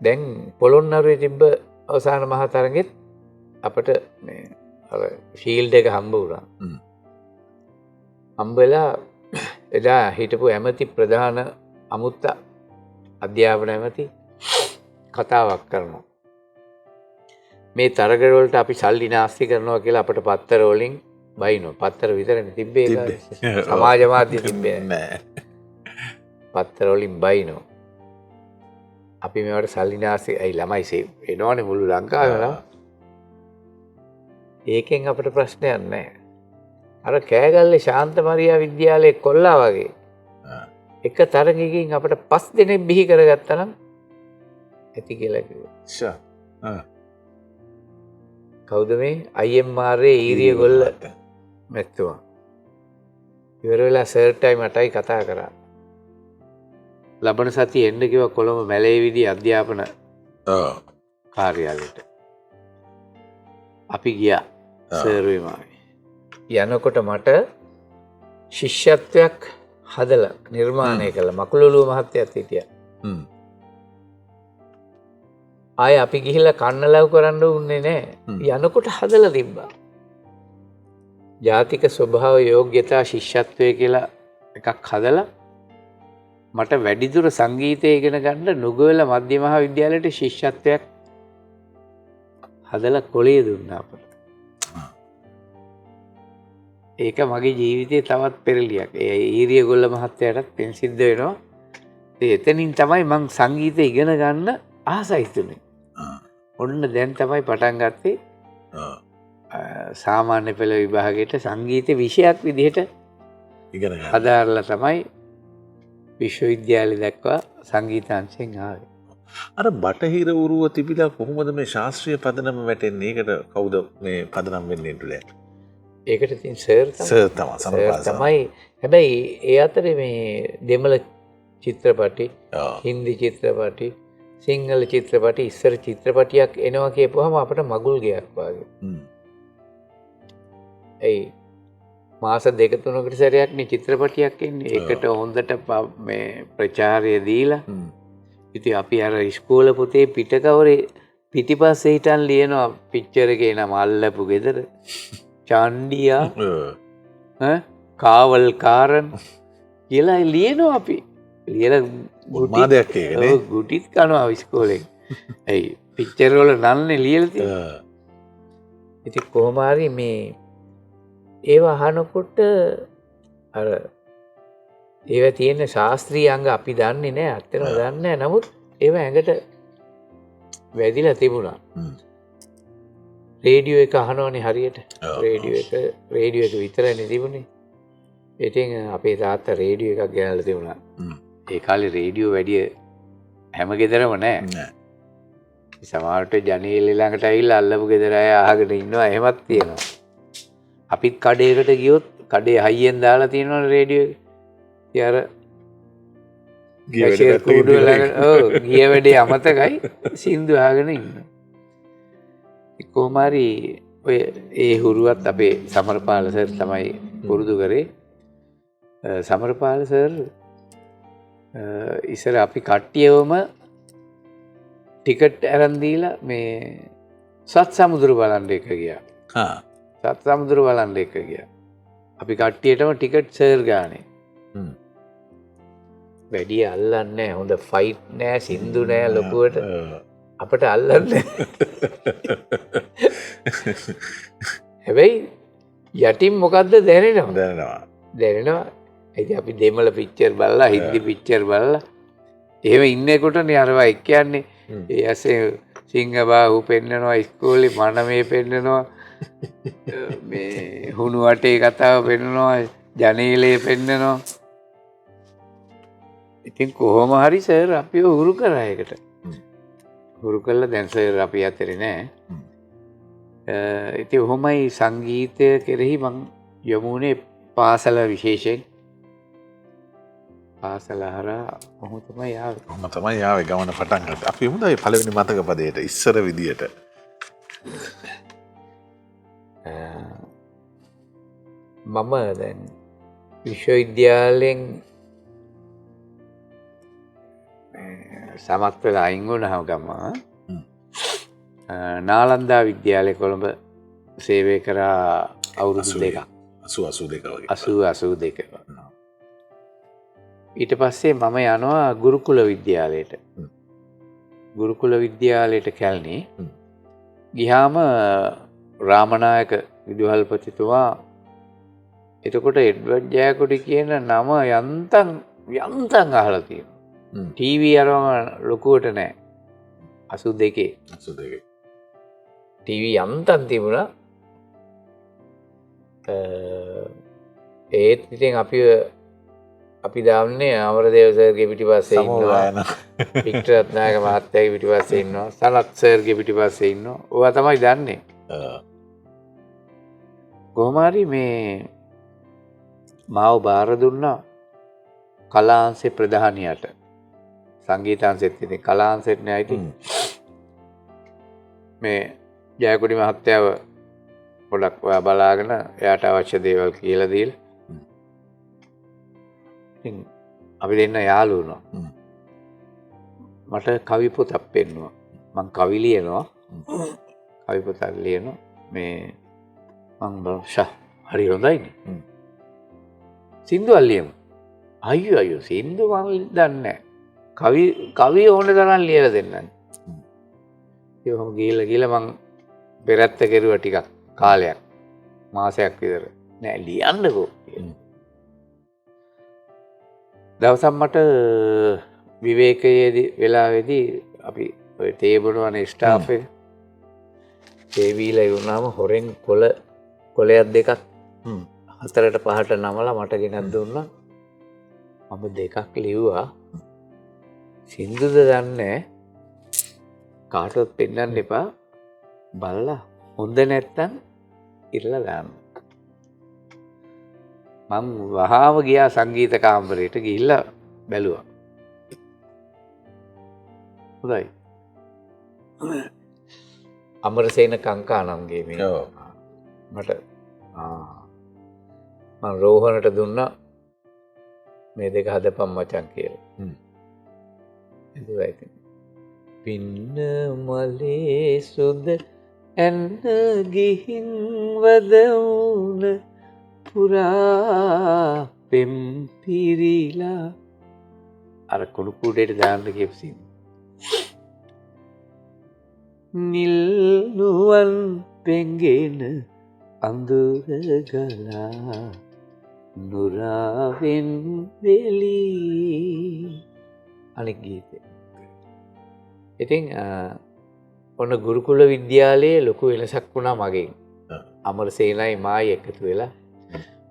දැන් පොළොන්නරුවේ තිබ්බ අවසාන මහා තරගෙත් අපට මේ අර ෂීල්ඩ් එක හම්බ වුණා. හම්බ වෙලා එදා හිටපු ඇමති ප්‍රධාන අමුත්තා අධ්‍යාපන ඇමති කතාවක් කරනවා. මේ තරග වලට අපි සල්ලි නාස්ති කරනවා කියලා අපට පත්තර වලින් බයිනවා. පත්තර විතරනේ තිබ්බේ ඒ කාලේ. සමාජ මාධ්‍ය තිබ්බේ නෑ. පත්තර වලින් බයිනවා. අපි මේවට සල්ලි නාස්ති ඇයි ළමයි එනවනේ මුළු ලංකාවෙම ළමයි. ඒකෙන් අපිට ප්‍රශ්නයක් නෑ. අර කෑගල්ලේ ශාන්ත මරියා විද්‍යාලයේ කොල්ලා වගේ එක තරගයකින් අපිට 5 දෙනෙක් බිහි කරගත්තා නම් ඇති කියලා කිව්වා. කවුද මේ IMR ඊරියගොල්ල මැතිතුමා. ඉවර වෙලා සර්ටයි මටයි කතා කරා. ලබන සතියේ එන්න කිව්වා කොළඹ මැලේවිදි අධ්‍යාපන කාර්යාලයට. අපි ගියා සර් විමාවේ. යනකොට මට ශිෂ්‍යත්වයක් හදලා නිර්මාණය කළා. මකුලොළුව මහත්තයත් හිටියා. ආයේ අපි ගිහිල්ලා කන්නලව් කරන්න උන්නේ නෑ. යනකොට හදලා තිබ්බා. ජාතික ස්වභාව යෝග්‍යතා ශිෂ්‍යත්වය කියලා එකක් හදලා මට වැඩිදුර සංගීතය ඉගෙන ගන්න නුගවැල මධ්‍ය මහා විද්‍යාලයට ශිෂ්‍යත්වයක් හදලා කොලේ දුන්නා අපට. ඒක මගේ ජීවිතයේ තවත් පෙරලියක්. ඒ ඊරියගොල්ල මහත්තයාටත් පින් සිද්ධ වෙනවා. ඉතින් එතනින් තමයි මං සංගීතය ඉගෙන ගන්න ආස හිතුනේ. ඔන්න දැන් තමයි පටන් ගත්තේ. සාමාන්‍ය පෙළ විභාගයට සංගීත විෂයක් විදිහට ඉගෙන ගන්න. හදාarලා තමයි විශ්වවිද්‍යාලය දක්වා සංගීතාංශයෙන් ආවේ. අර බටහිර උරුව තිබිලා කොහොමද මේ ශාස්ත්‍රීය පදනම වැටෙන්නේ? ඒකට කවුද මේ පදනම් වෙන්නේ ඉන්ටුලේ? ඒකට ඉතින් සර් තමයි. සර් තමයි, සමරපාල සර්. තමයි. හැබැයි ඒ අතරේ මේ දෙමළ චිත්‍රපටි, හින්දි චිත්‍රපටි, සිංහල චිත්‍රපටි, ඉස්සර චිත්‍රපටියක් එනවා කියපුවහම අපට මගුල් ගයක් වගේ. ඇයි මාස දෙක තුනකට සැරයක් නේ චිත්‍රපටියක් එන්නේ. ඒකට හොඳට මේ ප්‍රචාරය දීලා. ඉතින් අපි අර ඉස්කෝල පොතේ පිටකවරේ පිටිපස්සේ හිටන් ලියනවා පික්චර් එකේ නම අල්ලපු ගෙදර චාන්ඩියා ඈ කාවල්කාරන් කියලා ලියනවා අපි. ලියලා උන්මාදයක් ඒක නේ. ඔව්, ගුටිත් කනවා ඉස්කෝලේ. ඇයි පික්චර් වල නන්නේ ලියලා තියෙන්නේ. ඉතින් කොහොම හරි මේ ඒව අහනකොට අර ඒව තියෙන ශාස්ත්‍රීය අංග අපි දන්නේ නෑ, ඇත්තටම දන්නේ නෑ. නමුත් ඒව ඇඟට වැදිලා තිබුණා. රේඩියෝ එක අහනවනේ හරියට. රේඩියෝ එක විතරනේ තිබුණේ. ඉතින් අපේ තාත්තා රේඩියෝ එකක් ගෙනල්ලා තිබුණා. ඒ කාලේ රේඩියෝ වැඩි හැම ගෙදරම නෑ. සමහරට ජනේලෙ ළඟට ඇවිල්ලා අල්ලපු ගෙදර අය අහගෙන ඉන්නවා, එහෙමත් තියෙනවා. අපිත් කඩේකට ගියොත් කඩේ හයියෙන් දාලා තියෙනවනේ රේඩියෝ එක. ඉතින් අර ගිය වැඩේ කැෂියර් පැත්තකින් කූඩුව තියලා ළඟ, ඔව්, ගිය වැඩේ අමතකයි, සින්දු අහගෙන ඉන්නවා. කොහොම හරි ඔය ඒ හුරුවත් අපේ සමරපාල සර් තමයි පුරුදු කරේ. සමරපාල සර් ඉස්සර අපි කට්ටියවම ටිකට් අරන් දීලා මේ සත් සමුදුර බලන්න එක ගියා. සත් සමුදුර බලන්න එක ගියා. අපි කට්ටියටම ටිකට් සර් ගානේ. වැඩි අල්ලන්නේ නෑ, හොඳ ෆයිට් නෑ, සින්දු නෑ ලොකුවට. අපට අල්ලන්නේ නෑ. හැබැයි යටින් මොකද්ද දැනෙනවා. දැනෙනවා. දැනෙනවා. ඉතින් අපි දෙමළ පික්චර් බලලා, හින්දි පික්චර් බලලා එහෙම ඉන්නකොටනේ අරවා එක්ක යන්නේ. ඒ ඇසේ සිංහබාහු පෙන්නනවා ඉස්කෝලේ, මනමේ පෙන්නනවා, මේ හුණු වටේ කතාව පෙන්නනවා, ජනේලේ පෙන්නනවා. ඉතින් කොහොම හරි සර් අපිව හුරු කරා ඒකට. හුරු කළා. දැන් සර් අපි අතරේ නෑ. ඉතින් ඔහොමයි සංගීතය කෙරෙහි මං යොමු වුණේ පාසල විශේෂයෙන්. පාසල හරහා ඔහොම තමයි ආවේ. ඔහොම තමයි ආවේ ගමන පටන් ගත්තේ. අපි හොඳයි පළවෙනි මතක පදයට ඉස්සර විදියට. මම දැන් විශ්වවිද්‍යාලයෙන් සමත් වෙලා අයින් වුණාම ගම නාලන්දා විද්‍යාලය කොළඹ සේවය කරා අවුරුදු දෙකක්. අසූ දෙක වගේ. අසූ දෙක. ඊට පස්සේ මම යනවා ගුරුකුල විද්‍යාලයට. ගුරුකුල විද්‍යාලයට කැලණි. ගියාම රාමනායක විදුහල්පතිතුමා එතකොට එඩ්වඩ් ජයකොඩි කියන නම යන්තම් අහලා තියෙනවා. ටීවී අරම ලොකුවට නෑ. 82. 82. ටීවී යන්තම් තිබුණා. ඒත් ඉතින් අපි දාන්නේ අමරදේව සර්ගේ පිටිපස්සේ ඉන්නවා. වික්ටර් රත්නායක මහත්තයාගේ පිටිපස්සේ ඉන්නවා. සනත් සර්ගේ පිටිපස්සේ ඉන්නවා. ඕවා තමයි දන්නේ. කොහොම හරි මේ මාව බාර දුන්නා කලාංශේ ප්‍රධානියට. සංගීතාංශෙත් ඉතින් කලාංශෙත් නෑ ඉතින්. මේ ජයකොඩි මහත්තයාව පොඩක් ඔයා බලාගෙන එයාට අවශ්‍ය දේවල් කියලා දීලා. ඉතින් අපි දෙන්න යාළු වුණා. මට කවි පොතක් පෙන්නුවා. මං කවි ලියනවා. කවි පොතක් ලියනවා. මේ මං බලනවා හරි හොඳයිනේ. සින්දුවක් ලියමු. අයියෝ අයියෝ සින්දු මං දන්නේ නැහැ. කවි කවි ඕන තරම් ලියලා දෙන්නම්. ඒ ඔහොම ගිහලා ගිහලා මං පෙරත්ත කෙරුවා ටිකක් කාලයක්. මාසයක් විතර. නෑ ලියන්නකෝ කියලා. දවසක් මට විවේකයේදී වෙලාවේදී අපි ඔය තේ බොනවනේ ස්ටාෆ් එක. තේ බීලා ඉවරනාම හොරෙන් කොලයක් දෙකක් 4ට 5ට නමලා මට ගෙනත් දුන්නා. මම දෙකක් ලිව්වා. සින්දුද දන්නේ කාටවත් පෙන්වන්න එපා. බලලා හොඳ නැත්තම් ඉරලා දාන්න. මං වහාම ගියා සංගීත කාමරයට ගිහිල්ලා බැලුවා. හොඳයි. අමරසේන කංකානම්ගේ මේ මට මං රෝහණට දුන්නා මේ දෙක හදපන් මචං කියලා. එදුවා ඉතින්. පින්න මලේ සුද ඇන්න ගිහින් වද වුණ පුරා පෙම් පිරීලා. අර කුණු කුඩේට දාන්න කියපු සින්දු. නිල් නුවන් පෙඟෙන අඳුර ගලා නුරාවෙන් වෙලී. අනෙක් ගීතය. ඉතින් ඔන්න ගුරුකුල විද්‍යාලයේ ලොකු වෙනසක් වුණා මගෙන්. අමරසේනයි මායි එකතු වෙලා.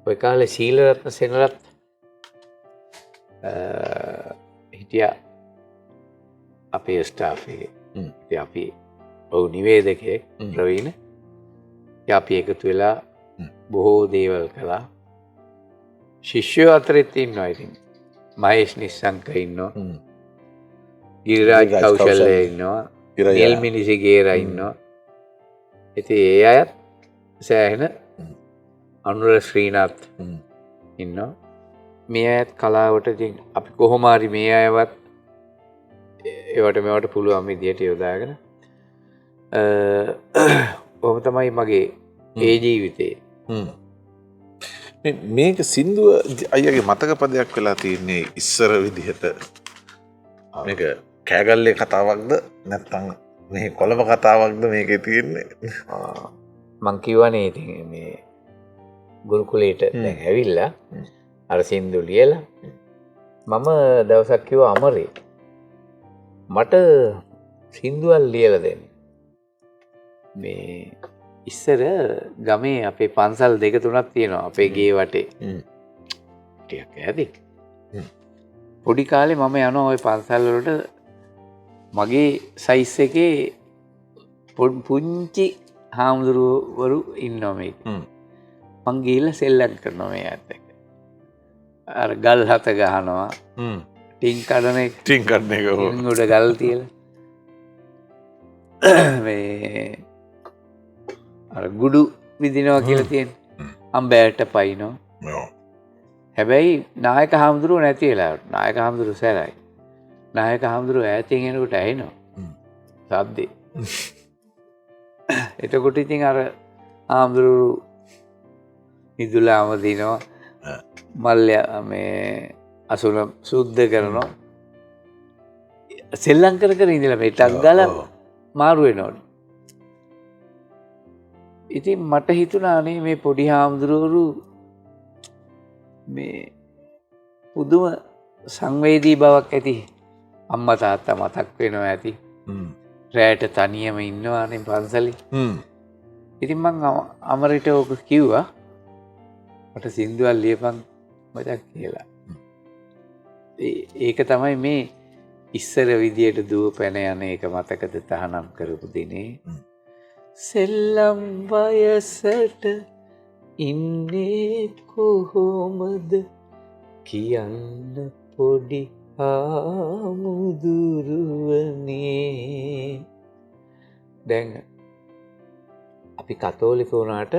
ඔය කාලේ ශීලරත්න සෙනරත් හිටියා අපේ ස්ටාෆ් එකේ. ඉතින් අපි ඔව් නිවේදකයෙක් ප්‍රවීණ. ඉතින් අපි එකතු වෙලා බොහෝ දේවල් කළා. ශිෂ්‍යයෝ අතරෙත් ඉන්නවා ඉතින්. මහේෂ් නිස්සංක ඉන්නවා. ගිරිරාජ් කෞශල්‍ය ඉන්නවා. නිල් මිනිසිගේරා ඉන්නවා. ඉතින් ඒ අයත් සෑහෙන අනුර ශ්‍රීනාත් ඉන්නවා. මේ අයත් කලාවට ඉතින් අපි කොහොම හරි මේ අයවත් ඒවට මේවට පුළුවන් විදියට යොදාගෙන ඔහොම තමයි මගේ ඒ ජීවිතේ. මේක සින්දුව අයියාගේ මතක පදයක් වෙලා තින්නේ ඉස්සර විදිහට. මේක කෑගල්ලේ කතාවක්ද නැත්නම් මේ කොළඹ කතාවක්ද මේකේ තියෙන්නේ? මං කියවනේ ඉතින් මේ ගුරුකුලයට දැන් ඇවිල්ලා අර සින්දු ලියලා මම දවසක් කිව්වා අමරේ මට සින්දුවක් ලියලා දෙන්න. මේ ඉස්සර ගමේ අපේ පන්සල් දෙක තුනක් තියෙනවා අපේ ගේ වටේ. ටිකක් ඈතින්. පොඩි කාලේ මම යනවා ওই පන්සල් වලට මගේ සයිස් එකේ පුංචි හාමුදුරුවරු ඉන්නවා මේක. මං ගිහිල්ලා සෙල්ලම් කරනවා මේ අයත් එක්ක. අර ගල් හත ගහනවා. ටින් කඩන එක. ටින් කඩන එක. ඔව්. ටින් උඩ ගල් තියලා. මේ අර ගුඩු විදිනවා කියලා තියෙන. අම්බෑට පයින්නවා. ඔව්. හැබැයි නායක හාමුදුරුවෝ නැති වෙලාවට නායක හාමුදුරුවෝ සැරයි. නායක හාමුදුරුවෝ ඈතින් එනකොට ඇහෙනවා. සද්දේ. එතකොට ඉතින් අර හාමුදුරුවෝ මිදුලාම දිනවා. මල්ය මේ අසුන සුද්ධ කරනවා. සෙල්ලම් කර කර ඉඳලා මේ ටක් ගාලා මාරු වෙනවලු. ඉතින් මට හිතුණා අනේ මේ පොඩි හාමුදුරුවරු මේ පුදුම සංවේදී බවක් ඇති අම්මා තාත්තා මතක් වෙනවා ඇති. රැයට තනියම ඉන්නවානේ පන්සලේ. ඉතින් මං අමරට ඕක කිව්වා. මට සින්දුවක් ලියපන් මචං කියලා. ඒක තමයි මේ ඉස්සර විදියට දුව පැන යන එක මතකද තහනම් කරපු දිනේ. සෙල්ලම් වයසට ඉන්නේ කොහොමද කියන්න පොඩි හාමුදුරුවනේ. දැන් අපි අපි කතෝලික වුණාට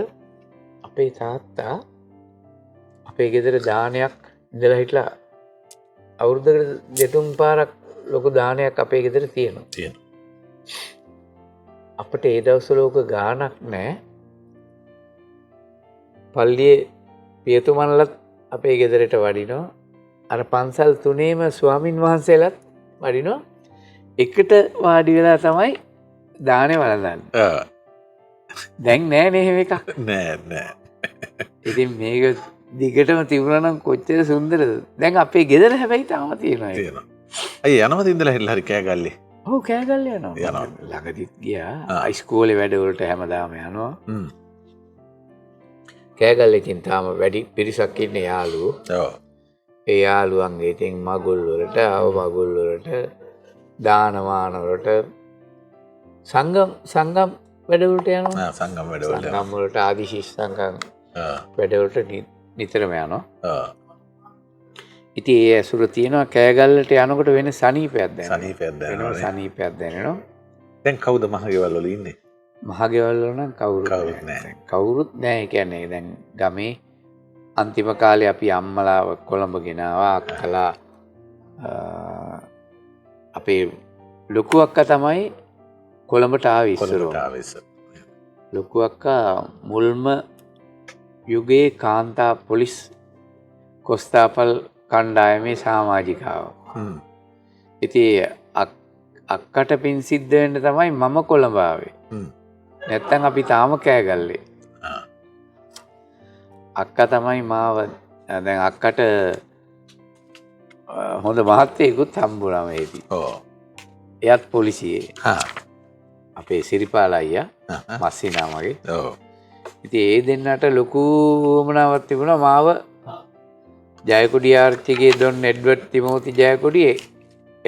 අපේ තාත්තා අපේ ගෙදර දානයක් ඉඳලා හිටලා අවුරුද්දකට දෙතුන් පාරක් ලොකු දානයක් අපේ ගෙදර තියෙනවා. තියෙනවා. අපිට ඒ දවස්වල ඕක ගාණක් නෑ. පල්ලියේ පියතුමන්ලත් අපේ ගෙදරට වඩිනවා. අර පන්සල් තුනේම ස්වාමින් වහන්සේලාත් වඩිනවා. එකට වාඩි වෙලා තමයි දානේ වළඳන්නේ. දැන් නෑ නේ එහෙම එකක්. නෑ නෑ. ඉතින් මේක දිගටම තිබුණා නම් කොච්චර සුන්දරද. දැන් අපේ ගෙදර හැබැයි තාම තියෙනවා ඒක. තියෙනවා. අයියේ යනවද ඉඳලා හිටලා හරි කෑගල්ලේ? ඔව් කෑගල්ලේ යනවා. යනවා. ළඟදිත් ගියා. ඉස්කෝලේ වැඩවලට හැමදාම යනවා. කෑගල්ලේ ඉතින් තාම වැඩි පිරිසක් ඉන්නේ යාළුවෝ. ඔව්. ඒ යාළුවන්ගේ ඉතින් මගුල් වලට, ආව මගුල් වලට, දානමාන වලට, සංගම් වැඩවලට යනවා. සංගම් වැඩවලට යනවා. සංගම් වලට ආදිශිෂ්‍ය සංගම් වැඩවලට නිතරම යනවා. ඉතින් ඒ ඇසුර තියෙනවා. කෑගල්ලට යනකොට වෙන සනීපයක් දැනෙනවා. සනීපයක් දැනෙනවා වෙනම නේ. සනීපයක් දැනෙනවා. දැන් කවුද මහගෙවල් වල ඉන්නේ? මහගෙවල් වල නම් කවුරුත් කවුරුත් නෑ. නෑ. දැන් කවුරුත් නෑ. ඒ කියන්නේ දැන් ගමේ අන්තිම කාලේ අපි අම්මලා කොළඹ ගෙනාවා, අක්කලා, අපේ ලොකු අක්කා තමයි කොළඹට ආවේ ඉස්සරෝම. කොළඹට ආවේ ඉස්සර. ලොකු අක්කා මුල්ම යුගයේ කාන්තා පොලිස් කොස්තාපල් කණ්ඩායමේ සමාජිකාව. ඉතින් අක්කට පින් සිද්ධ වෙන්න තමයි මම කොළඹ ආවේ. නැත්තම් අපි තාම කෑගල්ලේ. අක්කා තමයි මාව, දැන් අක්කට හොඳ මහත්තයෙකුත් හම්බුණා මේදී. එයත් පොලිසියේ. අපේ සිරිපාල අයියා, මස්සිනා මගේ. ඉතින් ඒ දෙන්නට ලොකු උවමනාවක් තිබුණා මාව ජයකොඩි ආර්චිගේ ඩොන් එඩ්වඩ් තිමෝති ජයකොඩි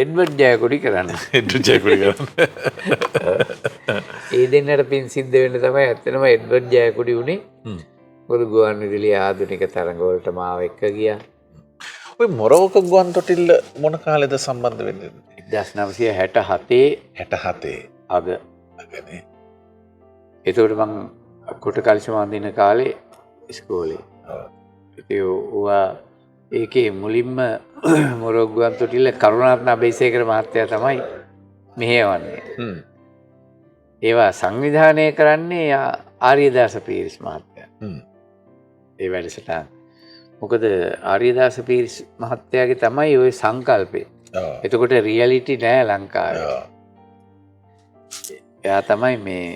එඩ්වඩ් ජයකොඩි කරන්න. එඩ්වඩ් ජයකොඩි කරන්න. ඒ දෙන්නට පින් සිද්ධ වෙන්න තමයි ඇත්තටම එඩ්වඩ් ජයකොඩි වුණේ. මොකද ගුවන් විදුලියේ ආධුනික තරඟවලට මාව එක්ක ගියා. ඔය මොරවක ගුවන් තොටිල්ල මොන කාලෙද සම්බන්ධ වෙන්නේ? එක්දහස් නවසිය හැට හතේ හැට හතේ. අග. අගනේ. එතකොට මං කොට කලිසම අඳින කාලේ ඉස්කෝලේ. ඉතින් ඕවා ඒකේ මුලින්ම මොරවක ගුවන් තොටිල්ල කරුණාරත්න අබේසේකර මහත්තයා තමයි මෙහෙයවන්නේ. ඒවා සංවිධානය කරන්නේ ආර්යදාස පීරිස් මහත්තයා. ඒ වැඩසටහන. මොකද ආර්යදාස පීරිස් මහත්තයාගේ තමයි ওই සංකල්පය. එතකොට රියැලිටි නෑ ලංකාවේ. එයා තමයි මේ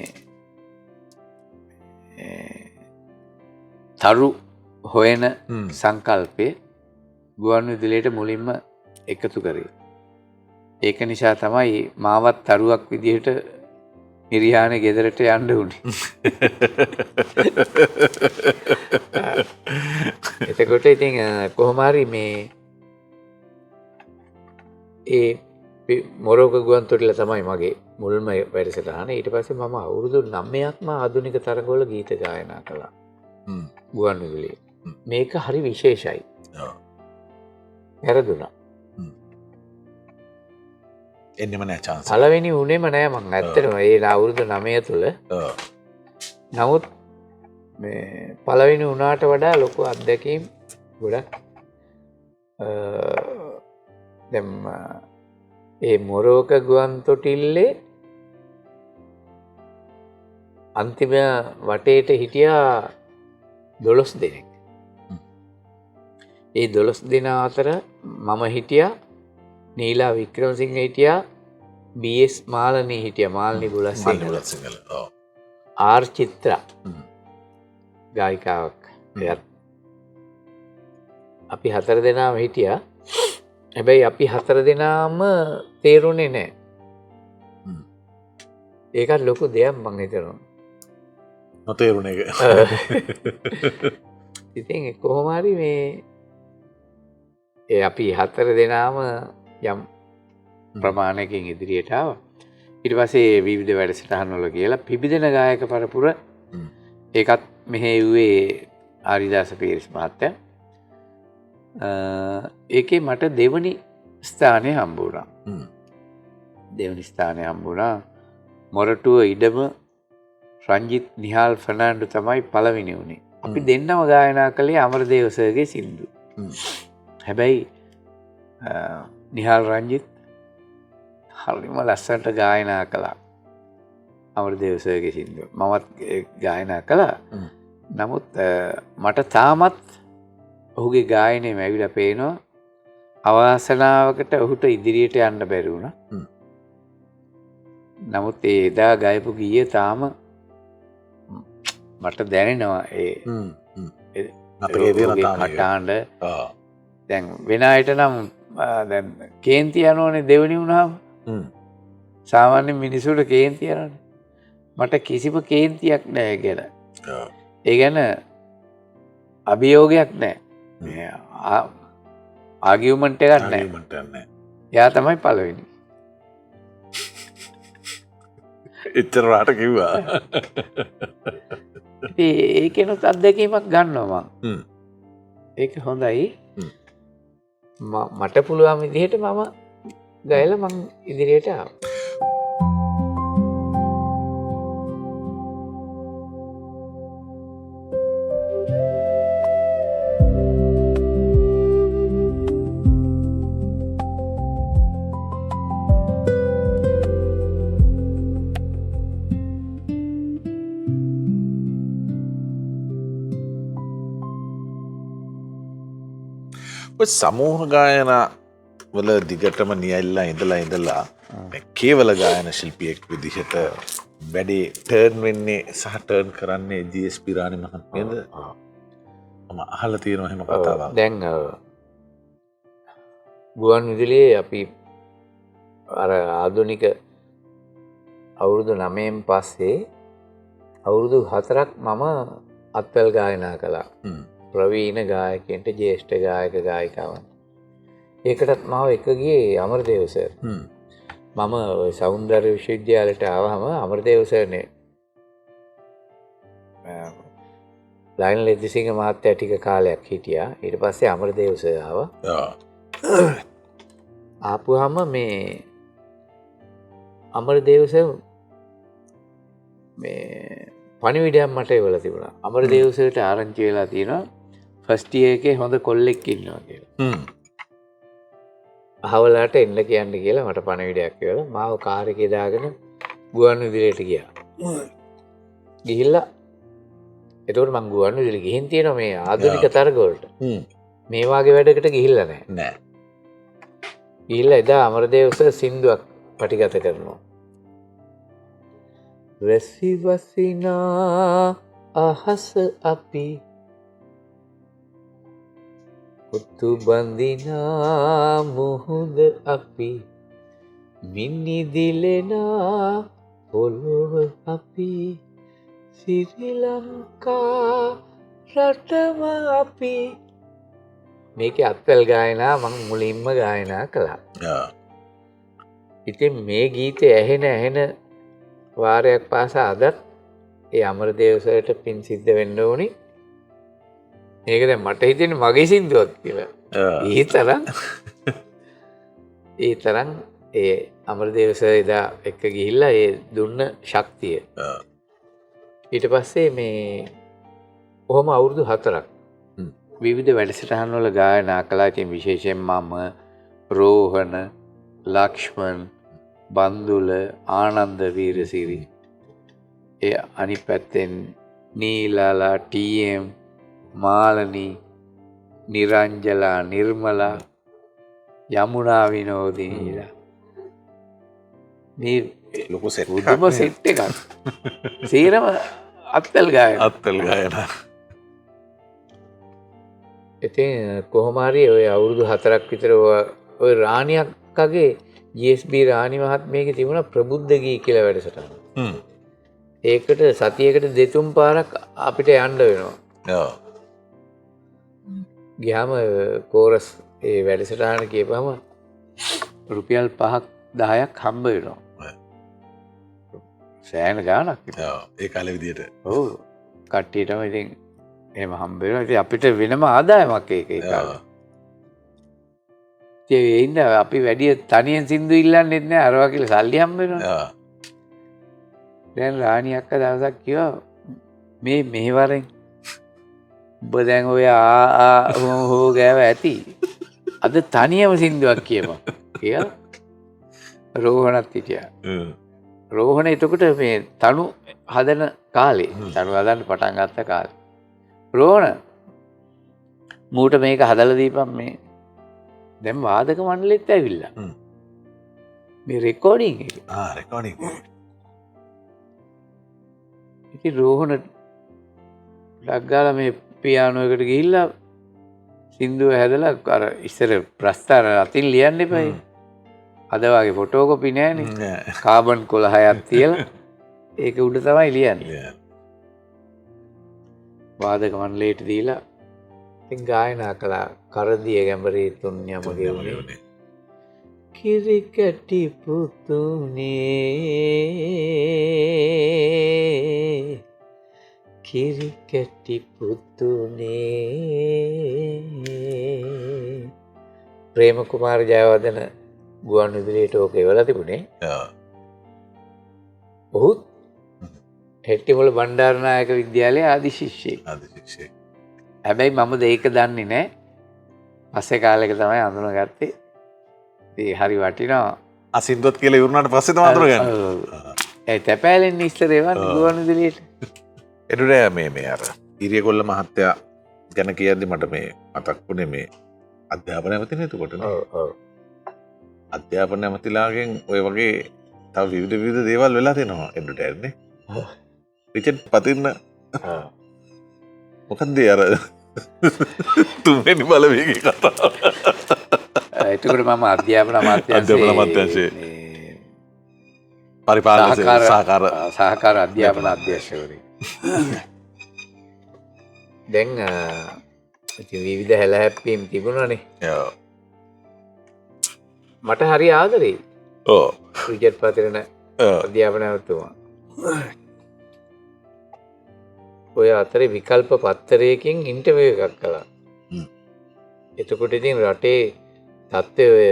තරු හොයන සංකල්පය ගුවන් විදුලියට මුලින්ම එකතු කරේ. ඒක නිසා තමයි මාවත් තරුවක් විදිහට නිරියානේ ගෙදරට යන්න වුණේ. එතකොට ඉතින් කොහොම හරි මේ ඒ මොරෝක ගුවන් තොටිල්ල තමයි මගේ මුල්ම වැඩසටහන. ඊට පස්සේ මම අවුරුදු 9ක්ම ආධුනික තරඟවල ගීත ගායනා කළා. ගුවන් විදුලියේ. මේක හරි විශේෂයි. වැරදුනා. එන්නෙම නෑ chance. පළවෙනි වුණේම නෑ මං ඇත්තටම ඒ අවුරුදු 9 තුල. නමුත් මේ පළවෙනි වුණාට වඩා ලොකු අත්දැකීම් ගොඩක්. දැන් ඒ මොරෝක ගුවන් තොටිල්ලේ අන්තිම වටේට හිටියා 12 දෙනෙක්. ඒ 12 දෙනා අතර මම හිටියා, නීලා වික්‍රමසිංහ හිටියා, බී එස් මාලනී හිටියා, මාලනී බුලත්සිංහල. මාලනී බුලත්සිංහල, ඔව්. ආර් චිත්‍රා ගායිකාවක්. එයත් අපි 4 දෙනාම හිටියා. හැබැයි අපි 4 දෙනාම තේරුනේ නෑ. ඒකත් ලොකු දෙයක් මං හිතනවා. නොතේරුණ එක. ඉතින් කොහොම හරි මේ ඒ අපි 4 දෙනාම යම් ප්‍රමාණයකින් ඉදිරියට ආවා. ඊට පස්සේ විවිධ වැඩසටහන් වල කියලා පිබිදෙන ගායක පරපුර ඒකත් මෙහෙයුවේ ආරිදාස පීරිස් මහත්තයා. ඒකේ මට දෙවනි ස්ථානය හම්බ වුණා. දෙවනි ස්ථානය හම්බ වුණා. මොරටුව ඉඩම රංජිත් නිහාල් ෆර්නෑන්ඩෝ තමයි පළවෙනි වුණේ. අපි දෙන්නම ගායනා කළේ අමරදේව සර්ගේ සින්දු. හැබැයි නිහාල් රංජිත් හරිම ලස්සනට ගායනා කළා අමරදේව සර්ගේ සින්දුව. මමත් ගායනා කළා. නමුත් මට තාමත් ඔහුගේ ගායනය ඇවිල්ලා පේනවා. අවාසනාවකට ඔහුට ඉදිරියට යන්න බැරි වුණා. නමුත් ඒ එදා ගයපු ගීය තාම මට දැනෙනවා ඒ කටහඬ. දැන් වෙන අයට නම් දැන් කේන්ති යනෝනේ දෙවෙනි වුණාම. සාමාන්‍ය මිනිසුන්ට කේන්ති යනෝනේ. මට කිසිම කේන්තියක් නෑ ඒ ගැන. ඒ ගැන අභියෝගයක් නෑ. ආගියුමන්ට් එකක් නෑ. එයා තමයි පළවෙනි. එච්චර රාට කිව්වා. ඉතින් ඒකෙනුත් අත්දැකීමක් ගන්නවා මං. ඒක හොඳයි. මට පුළුවන් විදිහට මම ගයලා මං ඉදිරියට ආවා. සමූහ ගායනා වල දිගටම නියැලලා ඉඳලා මේ කේවල ගායන ශිල්පියෙක් විදිහට වැඩේ ටර්න් වෙන්නේ සහ ටර්න් කරන්නේ ජී.එස්.බී. රාණි මහත්මියද? මම අහලා තියෙනවා එහෙම කතාවක්. දැන් ගුවන් විදුලියේ අපි අර ආධුනික අවුරුදු 9න් පස්සේ අවුරුදු 4ක් මම අත්වැල් ගායනා කළා. ප්‍රවීණ ගායකයන්ට ජ්‍යෙෂ්ඨ ගායක ගායිකාවන්. ඒකටත් මාව එක ගියේ අමරදේව සර්. මම ඔය සෞන්දර්ය විශ්වවිද්‍යාලයට ආවහම අමරදේව සර්නේ ලයනල් එදිසිංහ මහත්තයා ටික කාලයක් හිටියා. ඊට පස්සේ අමරදේව සර් ආවා. ආපුවාම මේ අමරදේව සර් මේ පණිවිඩයක් මට එවලා තිබුණා. අමරදේව සර්ට ආරංචි වෙලා තියෙනවා ෆස්ට් ඉයර් එකේ හොඳ කොල්ලෙක් ඉන්නවා කියලා. අහවලාට එන්න කියන්න කියලා මට පණිවිඩයක් එවලා මාව කාර් එකේ දාගෙන ගුවන් විදුලියට ගියා. ගිහිල්ලා එතකොට මං ගුවන් විදුලිය ගිහින් තියෙනවා මේ ආධුනික තරග වලට. මේ වාගේ වැඩකට ගිහිල්ලා නැහැ. නෑ. ගිහිල්ලා එදා අමරදේව සර් සින්දුවක් පටිගත කරනවා. වැසි වසිනා අහස අපි ඔතු බඳිනා මුහුද අපි මිනිදිලෙනා පොළොව අපි සිරි ලංකා රටම අපි. මේකේ අත්වැල් ගායනා මං මුලින්ම ගායනා කළා. ඉතින් මේ ගීතය ඇහෙන ඇහෙන වාරයක් පාසා අදත් ඒ අමරදේව සර්ට පින් සිද්ධ වෙන්න ඕනි. මේක දැන් මට හිතෙන්නේ මගේ සින්දුවක් කියලා. ඒ තරම් ඒ අමරදේව සර් එදා එක්ක ගිහිල්ලා ඒ දුන්න ශක්තිය. ඊට පස්සේ මේ ඔහොම අවුරුදු 4ක් විවිධ වැඩසටහන් වල ගායනා කළා. ඉතින් විශේෂයෙන් මම, රෝහණ, ලක්ෂ්මන්, බන්දුල, ආනන්ද වීරසිරි, ඒ අනිත් පැත්තෙන් නීලාලා, ටී.එම්., මාලනී, නිරංජලා, නිර්මලා, යමුනා විනෝදිනීලා, මේ ලොකු සෙට් එකක්. පුදුම සෙට් එකක්. සේරම අත්වැල් ගායනා. අත්වැල් ගායනා. ඉතින් කොහොම හරි ඔය අවුරුදු 4ක් විතර ඔය රාණියක්කගේ ජී.එස්.බී. රාණි මහත්මියගේ තිබුණා ප්‍රබුද්ධ ගී කියලා වැඩසටහන. ඒකට සතියකට 2-3 පාරක් අපිට යන්න වෙනවා. ගියාම කෝරස් ඒ වැඩසටහන කියපුවම රුපියල් 5ක් 10ක් හම්බ වෙනවා. සෑහෙන ගාණක් ඉතින්. ඒ කාලේ විදියට. ඔව්. කට්ටියටම ඉතින් එහෙම හම්බ වෙනවා. ඉතින් අපිට වෙනම ආදායමක් ඒක ඒ කාලේ. ඉතින් ඒ හින්දා අපි වැඩි තනියෙන් සින්දු ඉල්ලන්නෙත් නෑ, අරවා කියලා සල්ලි හම්බ වෙනවා. දැන් රාණි අක්කා දවසක් කිව්වා මේ මෙහෙවරෙන් ඔබ දැන් ඔය ආ ආ හෝ හෝ ගෑව ඇති. අද තනියම සින්දුවක් කියපන් කියලා. රෝහණත් හිටියා. රෝහණ එතකොට මේ තනු හදන කාලේ, තනු හදන්න පටන් ගත්ත කාලේ. රෝහණ මූට මේක හදලා දීපන් මේ. දැන් වාදක මණ්ඩලෙත් ඇවිල්ලා. මේ රෙකෝඩින් එක. ආ රෙකෝඩින්. ඉතින් රෝහණ ඩක් ගාලා මේ පියානෝ එකට ගිහිල්ලා සින්දුව හැදලා අර ඉස්සර ප්‍රස්තාර අතින් ලියන්න එපායි. අද වගේ ෆොටෝකොපි නෑනේ. කාබන් කොළ හයක් තියලා ඒක උඩ තමයි ලියන්නේ. වාදක මණ්ඩලයට දීලා ඉතින් ගායනා කළා. කරදිය ගැඹරේ තුන් යම ගෙවුනේ. කිරිකැටි පුතුනේ කිරිකැටි පුතුනේ. ප්‍රේම කුමාර ජයවර්ධන ගුවන් විදුලියට ඕක එවලා තිබුණේ. ඔහුත් හෙට්ටිමුල බණ්ඩාරනායක විද්‍යාලයේ ආදි ශිෂ්‍යයෙක්. ආදි ශිෂ්‍යයෙක්. හැබැයි මම ඒක දන්නේ නෑ. පස්සේ කාලෙක තමයි අඳුනගත්තේ. ඉතින් හරි වටිනවා. ආ සින්දුවත් කියලා ඉවරනාට පස්සේ තමයි අඳුනගන්නේ. ඒ තැපෑලෙන් ඉස්සර එවන්නේ ගුවන් විදුලියට. එදුරෑ මේ මේ අර ඉරියගොල්ල මහත්තයා ගැන කියද්දි මට මේ මතක් වුණේ මේ අධ්‍යාපන ඇමතිනේ එතකොට නේ. ඔව් ඔව්. අධ්‍යාපන ඇමතිලාගෙන් ඔය වගේ තව විවිධ විවිධ දේවල් වෙලා තියෙනවා එදුරට නේ. රිචඩ් පතින්න මොකක්ද අර තුන්වෙනි බලවේගයේ කතාව. එතකොට මම අධ්‍යාපන අමාත්‍යාංශයේ පරිපාලන සහකාර අධ්‍යාපන අධ්‍යක්ෂකවරයෙක්. දැන් ඉතින් විවිධ හැලහැප්පීම් තිබුණානේ. ඔව්. මට හරි ආදරේ. ඔව්. රිචඩ් පතිරණ අධ්‍යාපන ඇමතිතුමා. ඔය අතරේ විකල්ප පත්තරයකින් ඉන්ටර්විව් එකක් කළා. එතකොට ඉතින් රටේ තත්ත්වය ඔය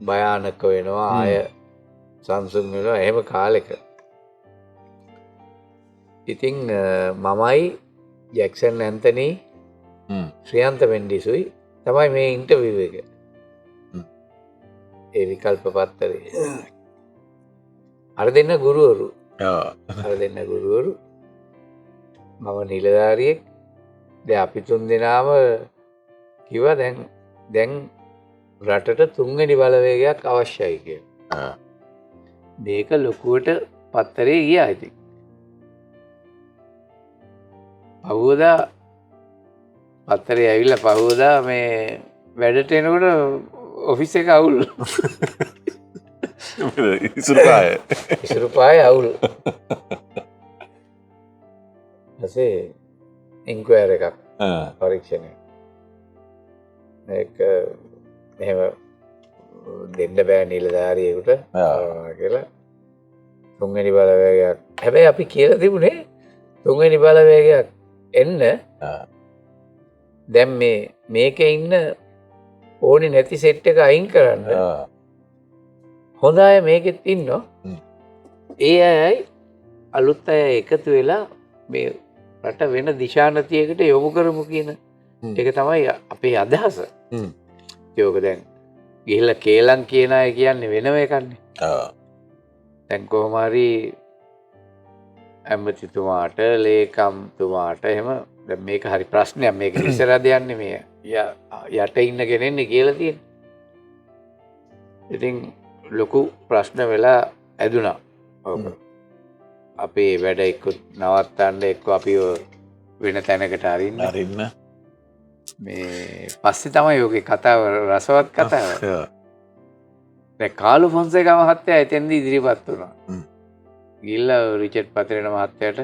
භයානක වෙනවා, ආය සංසුන් වෙනවා එහෙම කාලෙක. ඉතින් මමයි ජැක්සන් ඇන්තනි ශ්‍රියන්ත මෙන්ඩිසුයි තමයි මේ ඉන්ටර්විව් එක. ඒ විකල්ප පත්තරේ. අර දෙන්න ගුරුවරු. අර දෙන්න ගුරුවරු. මම නිලධාරියෙක්. දැන් අපි තුන් දෙනාම කිව්වා දැන් රටට තුන්වෙනි බලවේගයක් අවශ්‍යයි කියලා. මේක ලොකුවට පත්තරේ ගියා ඉතින්. පහුවදා පත්තරේ ඇවිල්ලා පහුවදා මේ වැඩට එනකොට ඔෆිස් එක අවුල්. ඉසුරුපාය. ඉසුරුපාය අවුල්. ඊපස්සේ ඉන්ක්වයර් එකක් පරීක්ෂණය. ඒක මෙහෙම දෙන්න බෑ නිලධාරියෙකුට කියලා තුන්වෙනි බලවේගයක්. හැබැයි අපි කියලා තිබුණේ තුන්වෙනි බලවේගයක් එන්න දැන් මේ මේකේ ඉන්න ඕනේ නැති සෙට් එක අයින් කරන්න. හොඳ අය මේකෙත් ඉන්නවා. ඒ අයයි අලුත් අය එකතු වෙලා මේ රට වෙන දිශානතියකට යොමු කරමු කියන ඒක තමයි අපේ අදහස. ඒක දැන් ගිහිල්ලා කේලම් කියන අය කියන්නේ වෙනම එකක්නේ. දැන් කොහොම හරි ඇමතිතුමාට ලේකම්තුමාට එහෙම දැන් මේක හරි ප්‍රශ්නයක්. මේක ඉස්සරහද යන්නේ මේ යට ඉන්න කෙනෙන්නේ කියලා තියෙන්නේ. ඉතින් ලොකු ප්‍රශ්න වෙලා ඇදුනා. ඔක අපේ වැඩ එක්ක නවත්තන්න එක්ක අපිව වෙන තැනකට අරින්න. මේ පස්සේ තමයි ඔකේ කතාව රසවත් කතාව. දැන් කාලු ෆොන්සේකා මහත්තයා එතෙන්දී ඉදිරිපත් වුණා. ගිහිල්ලා රිචඩ් පතිරණ මහත්තයාට,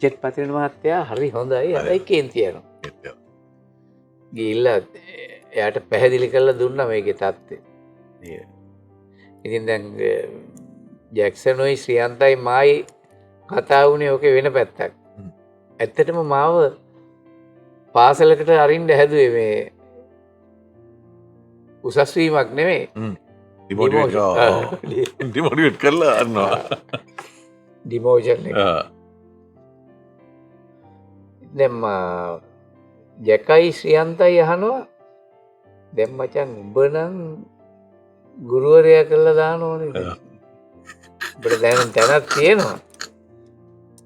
රිචඩ් පතිරණ මහත්තයා හරි හොඳයි, හැබැයි කේන්ති යනවා. ගිහිල්ලා එයාට පැහැදිලි කරලා දුන්නා මේකේ තත්ත්වය. ඉතින් දැන් ජැක්සනුයි ශ්‍රියන්තයි මායි කතා වුණේ ඔකේ වෙන පැත්තක්. ඇත්තටම මාව පාසලකට අරින්න හැදුවේ මේ උසස් වීමක් නෙමෙයි. ඩිමෝටිවේට් කරලා අරනවා. ඩිමෝෂන් එක. දැන් ජැකයි ශ්‍රියන්තයි අහනවා දැන් මචං උඹ නම් ගුරුවරයා කරලා දාන ඕනේ. උඹට දැන් තැනක් තියෙනවා.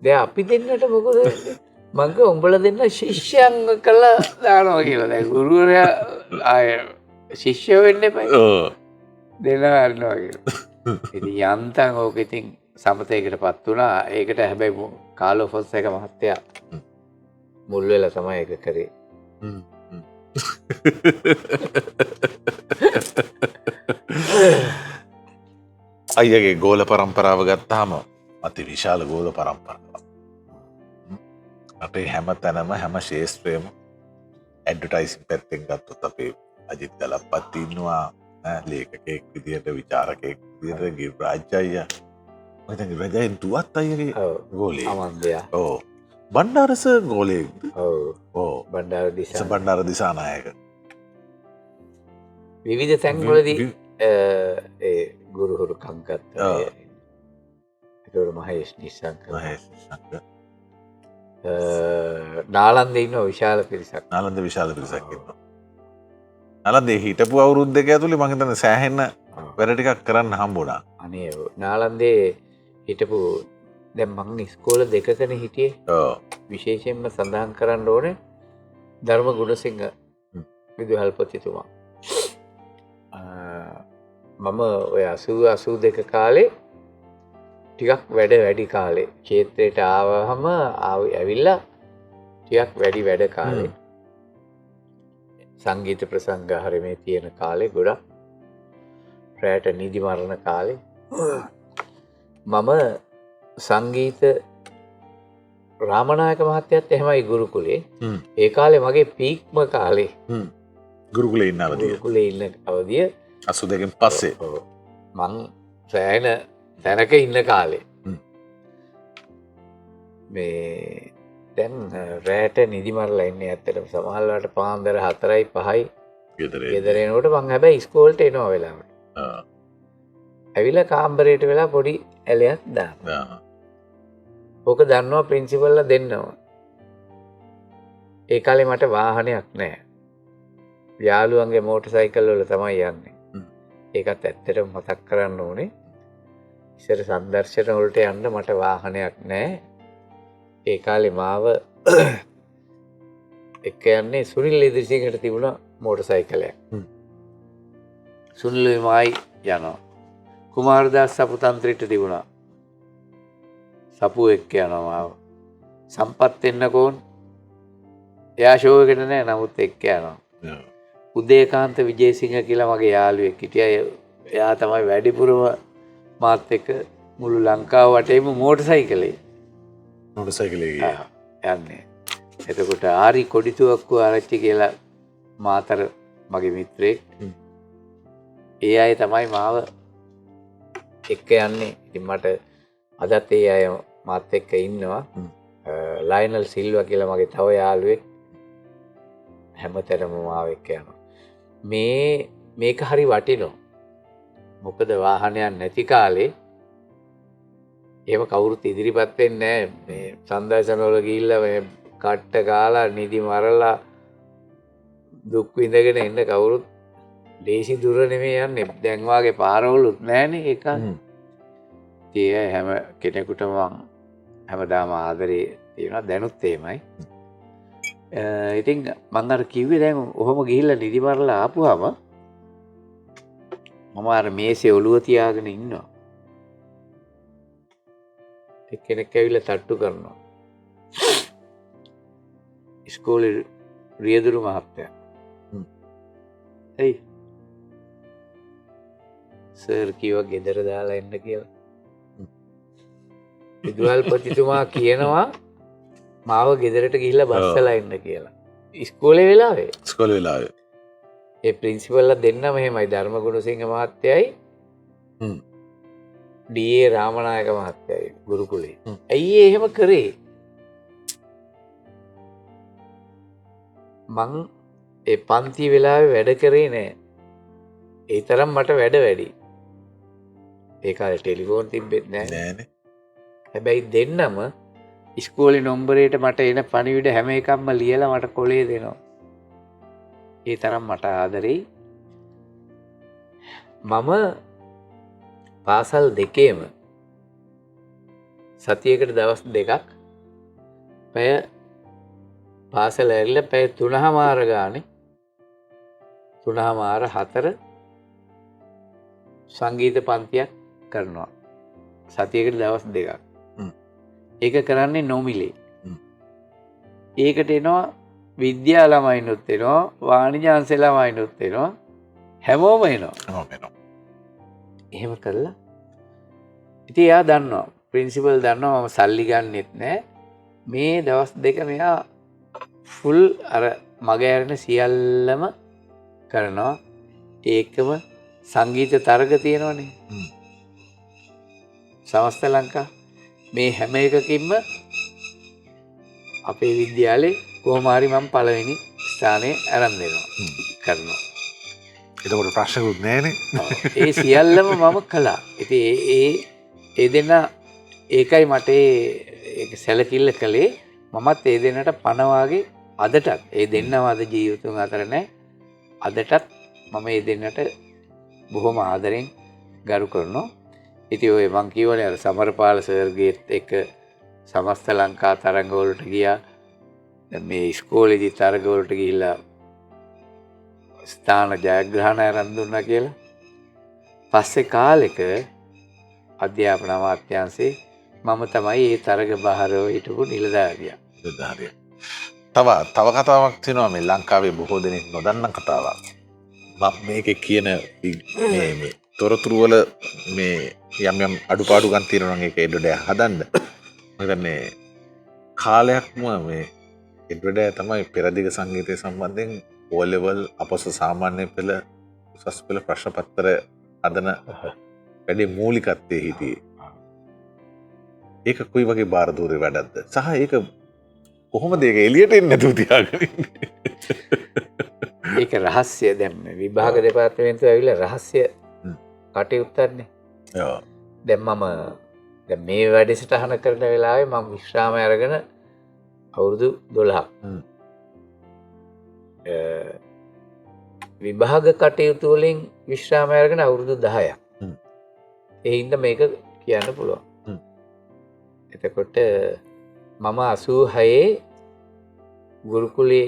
දැන් අපි දෙන්නට මොකද වෙන්නේ? මං කිව්වා උඹලා දෙන්න ශිෂ්‍යයන් කරලා දානවා කියලා. දැන් ගුරුවරයා ආය ශිෂ්‍ය වෙන්න එපා. ඔව්. දෙන්න හරිනවා කියලා. ඉතින් යන්තම් ඕක ඉතින් සමතේකටපත් වුණා. ඒකට හැබැයි කාලෝ ෆොන්සේක මහත්තයා මුල් වෙලා තමයි ඒක කරේ. අයියගේ ගෝල පරම්පරාව ගත්තාම අති විශාල ගෝල පරම්පරාවක්. රටේ හැම තැනම හැම ක්ෂේත්‍රයේම ඇඩ්වර්ටයිසිං පැත්තෙන් ගත්තොත් අපේ අජිත් ගලප්පත් ඉන්නවා, ලේඛකයෙක් විදියට, විචාරකයෙක් විදියට, ගිරිරාජ් අයියා. මම හිතන්නේ ගිරිරාජ් අයියා දුවත් අයියගේ ගෝලයෙක්. අමන්දයා. ඔව්. බණ්ඩාර සර් ගෝලයෙක්. ඔව්. ඔව්. බණ්ඩාර දිසා. බණ්ඩාර දිසානායක. විවිධ තැන්වලදී ඒ ගුරුහුරුකම් ගත්තා. ඒතකොට මහේෂ් නිස්සංක. මහේෂ් නිස්සංක. නාලන්දේ ඉන්න විශාල පිරිසක්. නාලන්ද විශාල පිරිසක් ඉන්නවා. නාලන්දේ හිටපු අවුරුදු දෙක ඇතුලේ මං හිතන්නේ සෑහෙන වැඩ ටිකක් කරන්න හම්බුණා. අනේ ඔව්. නාලන්දේ හිටපු දැන් මං ඉස්කෝල දෙකකනේ හිටියේ. ඔව්. විශේෂයෙන්ම සඳහන් කරන්න ඕනේ ධර්ම ගුණසිංහ විදුහල්පතිතුමා. මම ඔය 80 82 කාලේ ටිකක් වැඩ වැඩි කාලේ ක්ෂේත්‍රයට ආවහම ඇවිල්ලා ටිකක් වැඩි වැඩ කාලේ සංගීත ප්‍රසංග හරි මේ තියෙන කාලේ ගොඩක් රැට නිදි මරණ කාලේ මම සංගීත රාමනායක මහත්තයත් එහෙමයි ගුරුකුලේ. ඒ කාලේ මගේ පීක්ම කාලේ. ගුරුකුලේ ඉන්න අවදිය. ගුරුකුලේ ඉන්න අවදිය 82 පස්සේ. ඔව්. මං සෑහෙන තැනක ඉන්න කාලේ. මේ දැන් රැට නිදි මරලා ඉන්නේ ඇත්තටම සමහරවිට පාන්දර 4යි 5යි ගෙදර එනකොට මං හැබැයි ඉස්කෝලේට එනවා වෙලාවට. ඇවිල්ලා කාමරේට වෙලා පොඩි ඇලයක් දානවා. ඕක දන්නවා ප්‍රින්සිපල්ලා දෙන්නවා. ඒ කාලේ මට වාහනයක් නෑ. යාළුවන්ගේ මෝටර් සයිකල් වල තමයි යන්නේ. ඒකත් ඇත්තටම මතක් කරන්න ඕනේ. ඉස්සර සංදර්ශන වලට යන්න මට වාහනයක් නෑ. ඒ කාලේ මාව එක්ක යන්නේ සුනිල් ඉදිරිසිංහට තිබුණ මෝටර් සයිකලයක්. සුනිල් මායි යනවා. කුමාරදාස් සපුතන්ත්‍රිට තිබුණා. සපුව එක්ක යනවා මාව. සම්පත් එන්නකෝන් එයා ෂෝ එකට නෑ, නමුත් එක්ක යනවා. උදේකාන්ත විජේසිංහ කියලා මගේ යාළුවෙක් හිටියා. එයා තමයි වැඩිපුරම මාත් එක්ක මුළු ලංකාව වටේම මෝටර් සයිකලේ. මෝටර් සයිකලේ ගියා. යන්නේ. එතකොට ආරි කොඩිතුවක්කු ආරච්චි කියලා මාතර මගේ මිත්‍රයෙක්. ඒ අය තමයි මාව එක්ක යන්නේ. ඉතින් මට අදත් ඒ අය මාත් එක්ක ඉන්නවා. ලයනල් සිල්වා කියලා මගේ තව යාළුවෙක් හැමතැනම මාව එක්ක යනවා. මේක හරි වටිනවා. මොකද වාහනයක් නැති කාලේ එහෙම කවුරුත් ඉදිරිපත් වෙන්නේ නැහැ. මේ සංදර්ශන වල ගිහිල්ලා මේ කට්ට කාලා නිදි මරලා දුක් විඳගෙන එන්න කවුරුත් ලේසි දුර නෙමෙයි යන්නේ. දැන් වාගේ පාරවලුත් නැහනේ ඒ කාලේ. ඉතින් ඒ හැම කෙනෙකුටම මං හැමදාම ආදරේ තියෙනවා. දැනුත් එහෙමයි. ඉතින් මං අර කිව්වේ දැන් ඔහොම ගිහිල්ලා නිදි මරලා ආපුවාම මම අර මේසේ ඔළුව තියාගෙන ඉන්නවා. එක්කෙනෙක් ඇවිල්ලා තට්ටු කරනවා. ඉස්කෝලේ රියදුරු මහත්තයා. ඇයි? සර් කිව්වා ගෙදර දාලා එන්න කියලා. විදුහල්පතිතුමා කියනවා මාව ගෙදරට ගිහිල්ලා බස්සලා එන්න කියලා. ඉස්කෝලේ වෙලාවේ. ඉස්කෝලේ වෙලාවේ. ඒ ප්‍රින්සිපල්ලා දෙන්නම එහෙමයි. ධර්මගුණසිංහ මහත්තයයි ඩී.ඒ. රාමනායක මහත්තයයි ගුරුකුලේ. ඇයි එහෙම කරේ? මං ඒ පන්ති වෙලාවේ වැඩ කරේ නෑ. ඒ තරම් මට වැඩ වැඩි. ඒ කාලේ ටෙලිෆෝන් තිබ්බෙත් නෑ. නෑනේ. හැබැයි දෙන්නම ඉස්කෝලේ නොම්බරේට මට එන පණිවිඩ හැම එකක්ම ලියලා මට කොලේ දෙනවා. ඒ තරම් මට ආදරෙයි. මම පාසල් දෙකේම සතියකට දවස් දෙකක් පැය පාසල ඇරිලා පැය 3.5 ගානේ 3.5 4 සංගීත පන්තියක් කරනවා. සතියකට දවස් දෙකක්. ඒක කරන්නේ නොමිලේ. ඒකට එනවා විද්‍යා ළමයිනුත් එනවා, වාණිජ අංශ ළමයිනුත් එනවා, හැමෝම එනවා. එහෙම කළා. ඉතින් එයා දන්නවා, ප්‍රින්සිපල් දන්නවා මම සල්ලි ගන්නෙත් නෑ. මේ දවස් දෙක මෙයා ෆුල් අර මග ඇරෙන සියල්ලම කරනවා. ඒකම සංගීත තරග තියෙනවනේ. සමස්ත ලංකා මේ හැම එකකින්ම අපේ විද්‍යාලේ කොහොම හරි මම පළවෙනි ස්ථානය අරන් දෙනවා කරනවා. එතකොට ප්‍රශ්නකුත් නෑනේ. ඒ සියල්ලම මම කළා. ඉතින් ඒ ඒ දෙන්න ඒකයි මට ඒක සැලකිල්ල කළේ. මමත් ඒ දෙන්නට පණ වාගේ අදටත් ඒ දෙන්නම අද ජීවිතුන් අතර නෑ. අදටත් මම ඒ දෙන්නට බොහොම ආදරෙන් ගරු කරනවා. ඉතින් ඔය මං කියවනේ අර සමරපාල සර්ගේත් එක්ක සමස්ත ලංකා තරඟ වලට ගියා. දැන් මේ ඉස්කෝලේදී තරඟ වලට ගිහිල්ලා ස්ථාන ජයග්‍රහණ අරන් දුන්නා කියලා. පස්සේ කාලෙක අධ්‍යාපන අමාත්‍යාංශේ මම තමයි ඒ තරග බහරව හිටපු නිලධාරියා. නිලධාරියා. තව කතාවක් තියෙනවා මේ ලංකාවේ බොහෝ දෙනෙක් නොදන්න කතාවක්. මම මේකේ කියන මේ තොරතුරු වල මේ යම් යම් අඩුපාඩුකම් තියෙනවා නම් ඒක එඩ්වඩ් හදන්න. මම හිතන්නේ කාලයක්ම මේ එඩ්වඩ් තමයි පෙරදිග සංගීතය සම්බන්ධයෙන් O level අපොස සාමාන්‍ය පෙළ උසස් පෙළ ප්‍රශ්න පත්‍ර හදන වැඩි මූලිකත්වයේ හිටියේ. ඒක කොයි වගේ බාරදූරේ වැඩක්ද? සහ ඒක කොහොමද ඒක එළියට එන්නේ නැතුව තියාගෙන ඉන්නේ? ඒක රහස්‍ය. දැන් මේ විභාග දෙපාර්තමේන්තුව ඇවිල්ලා රහස්‍ය කටයුත්තක්නේ. ඔව්. දැන් මම දැන් මේ වැඩසටහන කරන වෙලාවේ මම විශ්‍රාම අරගෙන අවුරුදු 12ක්. විභාග කටයුතු වලින් විශ්‍රාම අරගෙන අවුරුදු 10ක්. ඒ හින්දා මේක කියන්න පුළුවන්. එතකොට මම 86 ගුරුකුලේ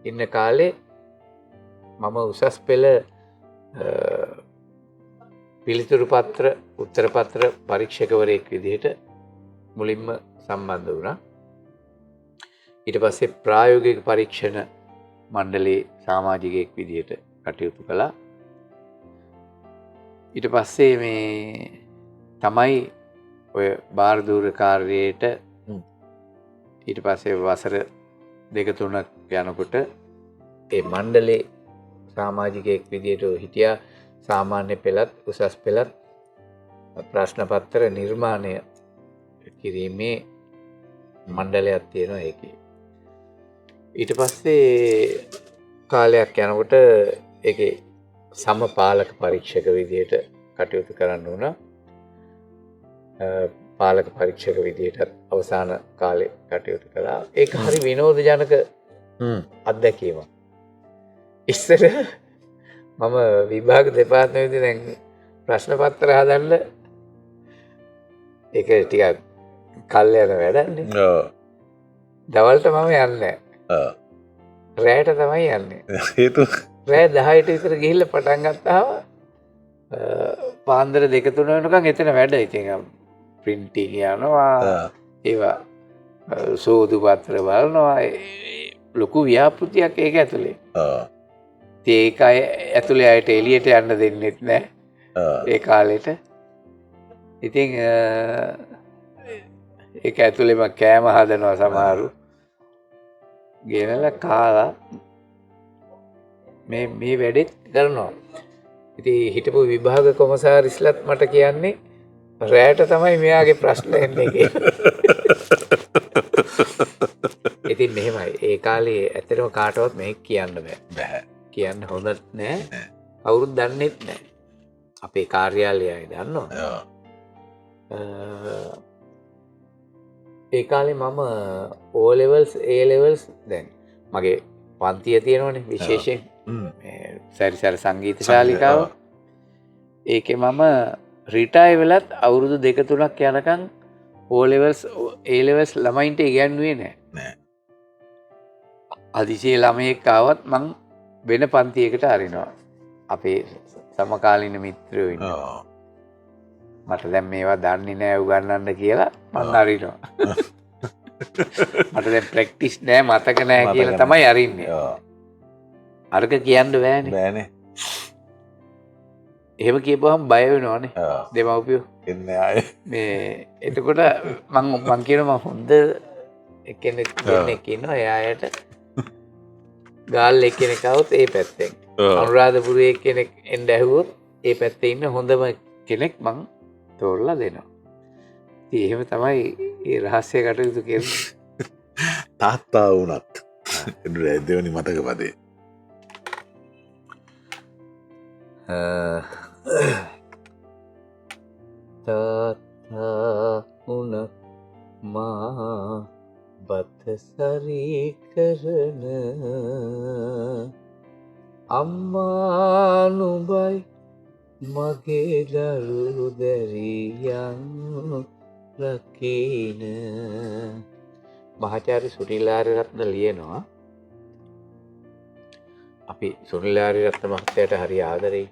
ඉන්න කාලේ මම උසස් පෙළ පිළිතුරු පත්‍ර උත්තර පත්‍ර පරීක්ෂකවරයෙක් විදිහට මුලින්ම සම්බන්ධ වුණා. ඊට පස්සේ ප්‍රායෝගික පරීක්ෂණ මණ්ඩලයේ සමාජිකයෙක් විදිහට කටයුතු කළා. ඊට පස්සේ මේ තමයි ඔය භාරදූර කාර්යයට ඊට පස්සේ වසර දෙක තුනක් යනකොට ඒ මණ්ඩලයේ සමාජිකයෙක් විදිහට හිටියා. සාමාන්‍ය පෙළත් උසස් පෙළත් ප්‍රශ්න පත්‍ර නිර්මාණය කිරීමේ මණ්ඩලයක් තියෙනවා ඒකේ. ඊට පස්සේ කාලයක් යනකොට ඒකේ සමපාලක පරීක්ෂක විදිහට කටයුතු කරන්න වුණා. පාලක පරීක්ෂක විදිහට අවසාන කාලේ කටයුතු කළා. ඒක හරි විනෝදජනක අත්දැකීමක්. ඉස්සර මම විභාග දෙපාර්තමේන්තුවේ දැන් ප්‍රශ්න පත්‍ර හදන්න ඒක ටිකක් කල් යන වැඩන්නේ. ඔව්. දවල්ට මම යන්නේ නැහැ. ඔව්. රැයට තමයි යන්නේ. හේතුව රෑ 10ට විතර ගිහිල්ලා පටන් ගත්තාම පාන්දර 2-3 වෙනකන් එතන වැඩ. ඉතින් ප්‍රින්ටිං යනවා, ඒවා සෝදු පත්‍ර බලනවා, ලොකු ව්‍යාපෘතියක් ඒක ඇතුලේ. ඔව්. ඉතින් ඒක ඇතුලේ අයට එළියට යන්න දෙන්නෙත් නෑ ඒ කාලෙට. ඉතින් ඒක ඇතුලේම කෑම හදනවා සමහරු. ගෙනලා කාලා මේ මේ වැඩෙත් කරනවා. ඉතින් හිටපු විභාග කොමසාරිස්ලත් මට කියන්නේ රැයට තමයි මෙයාගේ ප්‍රශ්න එන්නේ කියලා. ඉතින් මෙහෙමයි, ඒ කාලේ ඇත්තටම කාටවත් මේක කියන්න බෑ. බෑ. කියන්න හොඳත් නෑ, කවුරුත් දන්නෙත් නෑ. අපේ කාර්යාලය අය දන්නවා. ඒ කාලේ මම O levels A levels දැන් මගේ පන්තිය තියෙනවනේ විශේෂයෙන් මේ සැරිසර සංගීත ශාලිකාව. ඒකේ මම රිටයර් වෙලත් අවුරුදු 2-3ක් යනකම් O levels A levels ළමයින්ට ඉගැන්වුවේ නෑ. නෑ. හදිසියේ ළමයෙක් ආවත් මං වෙන පන්තියකට අරිනවා. අපේ සමකාලීන මිත්‍රයෝ ඉන්නවා. මට දැන් මේවා දන්නේ නෑ උගන්වන්න කියලා මං අරිනවා. මට දැන් ප්‍රැක්ටිස් නෑ මතක නෑ කියලා තමයි අරින්නේ. අරක කියන්න බෑනේ. බෑනේ. එහෙම කියපුවහම බය වෙනවනේ දෙමව්පියෝ. එන්නේ ආයේ. මේ එතකොට මං කියනවා මං හොඳ එක්කෙනෙක් දෙන්නෙක් ඉන්නවා එයාට ගාල්ල එක්කෙනෙක් ආවොත් ඒ පැත්තෙන්. අනුරාධපුරයේ එක්කෙනෙක් එන්න ඇහුවොත් ඒ පැත්තේ ඉන්න හොඳම කෙනෙක් මං තෝරලා දෙනවා. ඉතින් එහෙම තමයි ඒ රහස්‍ය කටයුතු කරන්නේ. තාත්තා වුණත් දෙවනි මතක පදේ. තාත්තා වුණත් මා බත සරි කරන අම්මා නුඹයි මගේ දරු දැරියන් රකින. මහාචාර්ය සුනිල් ආරියරත්න ලියනවා. අපි සුනිල් ආරියරත්න මහත්තයාට හරි ආදරෙයි.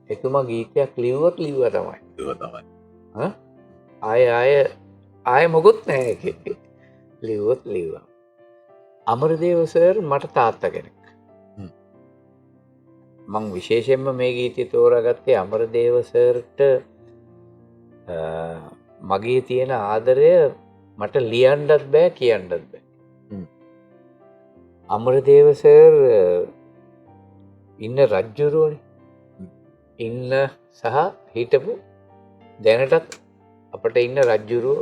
එතුමා ගීතයක් ලිව්වොත් ලිව්වා තමයි. ලිව්වා තමයි. ආය ආය ආය මොකුත් නෑ ඒකේ. ලිව්වොත් ලිව්වා. අමරදේව සර් මට තාත්තා කෙනෙක්. මං විශේෂයෙන්ම මේ ගීතය තෝරාගත්තේ අමරදේව සර්ට මගේ තියෙන ආදරය මට ලියන්නත් බෑ කියන්නත් බෑ. අමරදේව සර් ඉන්න රජ්ජුරුවනේ. ඉන්න සහ හිටපු දැනටත් අපට ඉන්න රජ්ජුරුව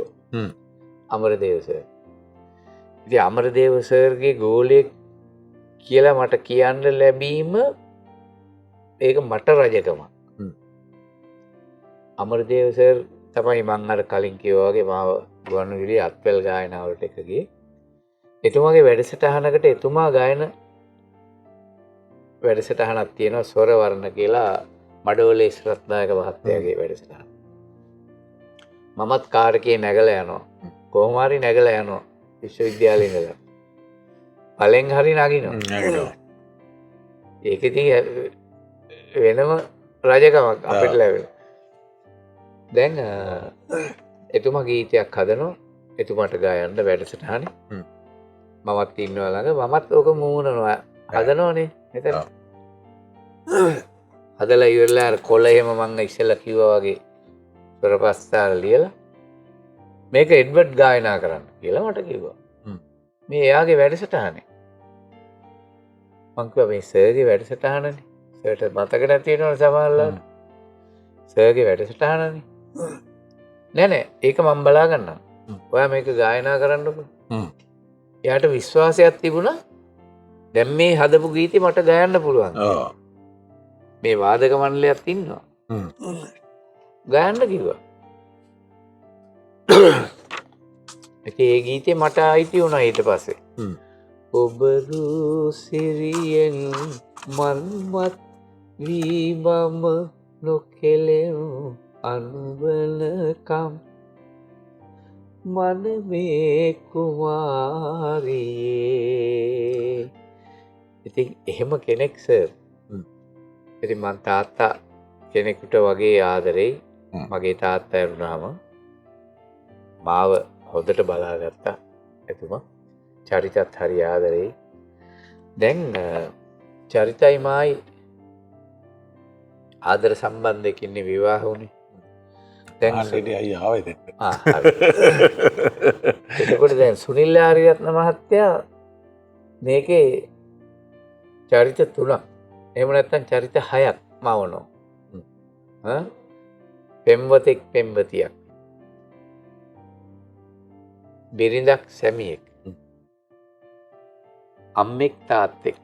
අමරදේව සර්. ඉතින් අමරදේව සර්ගේ ගෝලයෙක් කියලා මට කියන්න ලැබීම ඒක මට රජකමක්. අමරදේව සර් තමයි මං අර කලින් කිව්වා වගේ මාව ගුවන්විදුලියේ අත්වැල් ගායනාවලට එක ගියේ. එතුමාගේ වැඩසටහනකට එතුමා ගායන වැඩසටහනක් තියෙනවා ස්වර වර්ණ කියලා මඩවලේස් රත්නායක මහත්තයාගේ වැඩසටහන. මමත් කාර් එකේ නැගලා යනවා. කොහොම හරි නැගලා යනවා විශ්වවිද්‍යාලේ ඉඳලා. පලෙන් හරි නගිනවා. නගිනවා. ඒක ඉතින් වෙනම රජකමක් අපිට ලැබෙනවා. දැන් එතුමා ගීතයක් හදනවා. එතුමාට ගායන්න වැඩසටහනේ. මමත් ඉන්නවා ළඟ. මමත් ඕක මූණනවා. හදනවනේ මෙතන. හදලා ඉවරලා අර කොළ එහෙම මං ඉස්සෙල්ලා කිව්වා වගේ ස්වරපස්තාර ලියලා මේක එඩ්වඩ් ගායනා කරන්න කියලා මට කිව්වා. මේ එයාගේ වැඩසටහනේ. මං කිව්වා මේ සර්ගේ වැඩසටහනනේ. සර්ට මතක නැති වෙනවනේ සමහරවල්ලාට. සර්ගේ වැඩසටහනනේ. නෑ නෑ ඒක මං බලා ගන්නම්. ඔයා මේක ගායනා කරන්නකෝ. එයාට විශ්වාසයක් තිබුණා. දැන් මේ හදපු ගීතේ මට ගයන්න පුළුවන්. මේ වාදක මණ්ඩලයක් ඉන්නවා. ගයන්න කිව්වා. ඉතින් ඒ ගීතේ මට අයිති වුණා ඊට පස්සේ. ඔබ රු සිරියෙන් මන්මත් වී මම නොකෙලෙව් අනුවනකම් මන මේ කුමාරියේ. ඉතින් එහෙම කෙනෙක් සර්. ඉතින් මං තාත්තා කෙනෙකුට වගේ ආදරෙයි. මගේ තාත්තා ඇරුණාම මාව හොඳට බලාගත්තා එතුමා. චරිතත් හරි ආදරෙයි. දැන් චරිතයි මායි ආදර සම්බන්ධයකින් ඉන්නේ විවාහ වුණේ. දැන් අයියා ආවේ දැන්. හරි. එතකොට දැන් සුනිල් ආරියරත්න මහත්තයා මේකේ චරිත 3ක් එහෙම නැත්නම් චරිත 6ක් මවනවා. පෙම්වතෙක් පෙම්වතියක්, බිරිඳක් සැමියෙක්, අම්මෙක් තාත්තෙක්.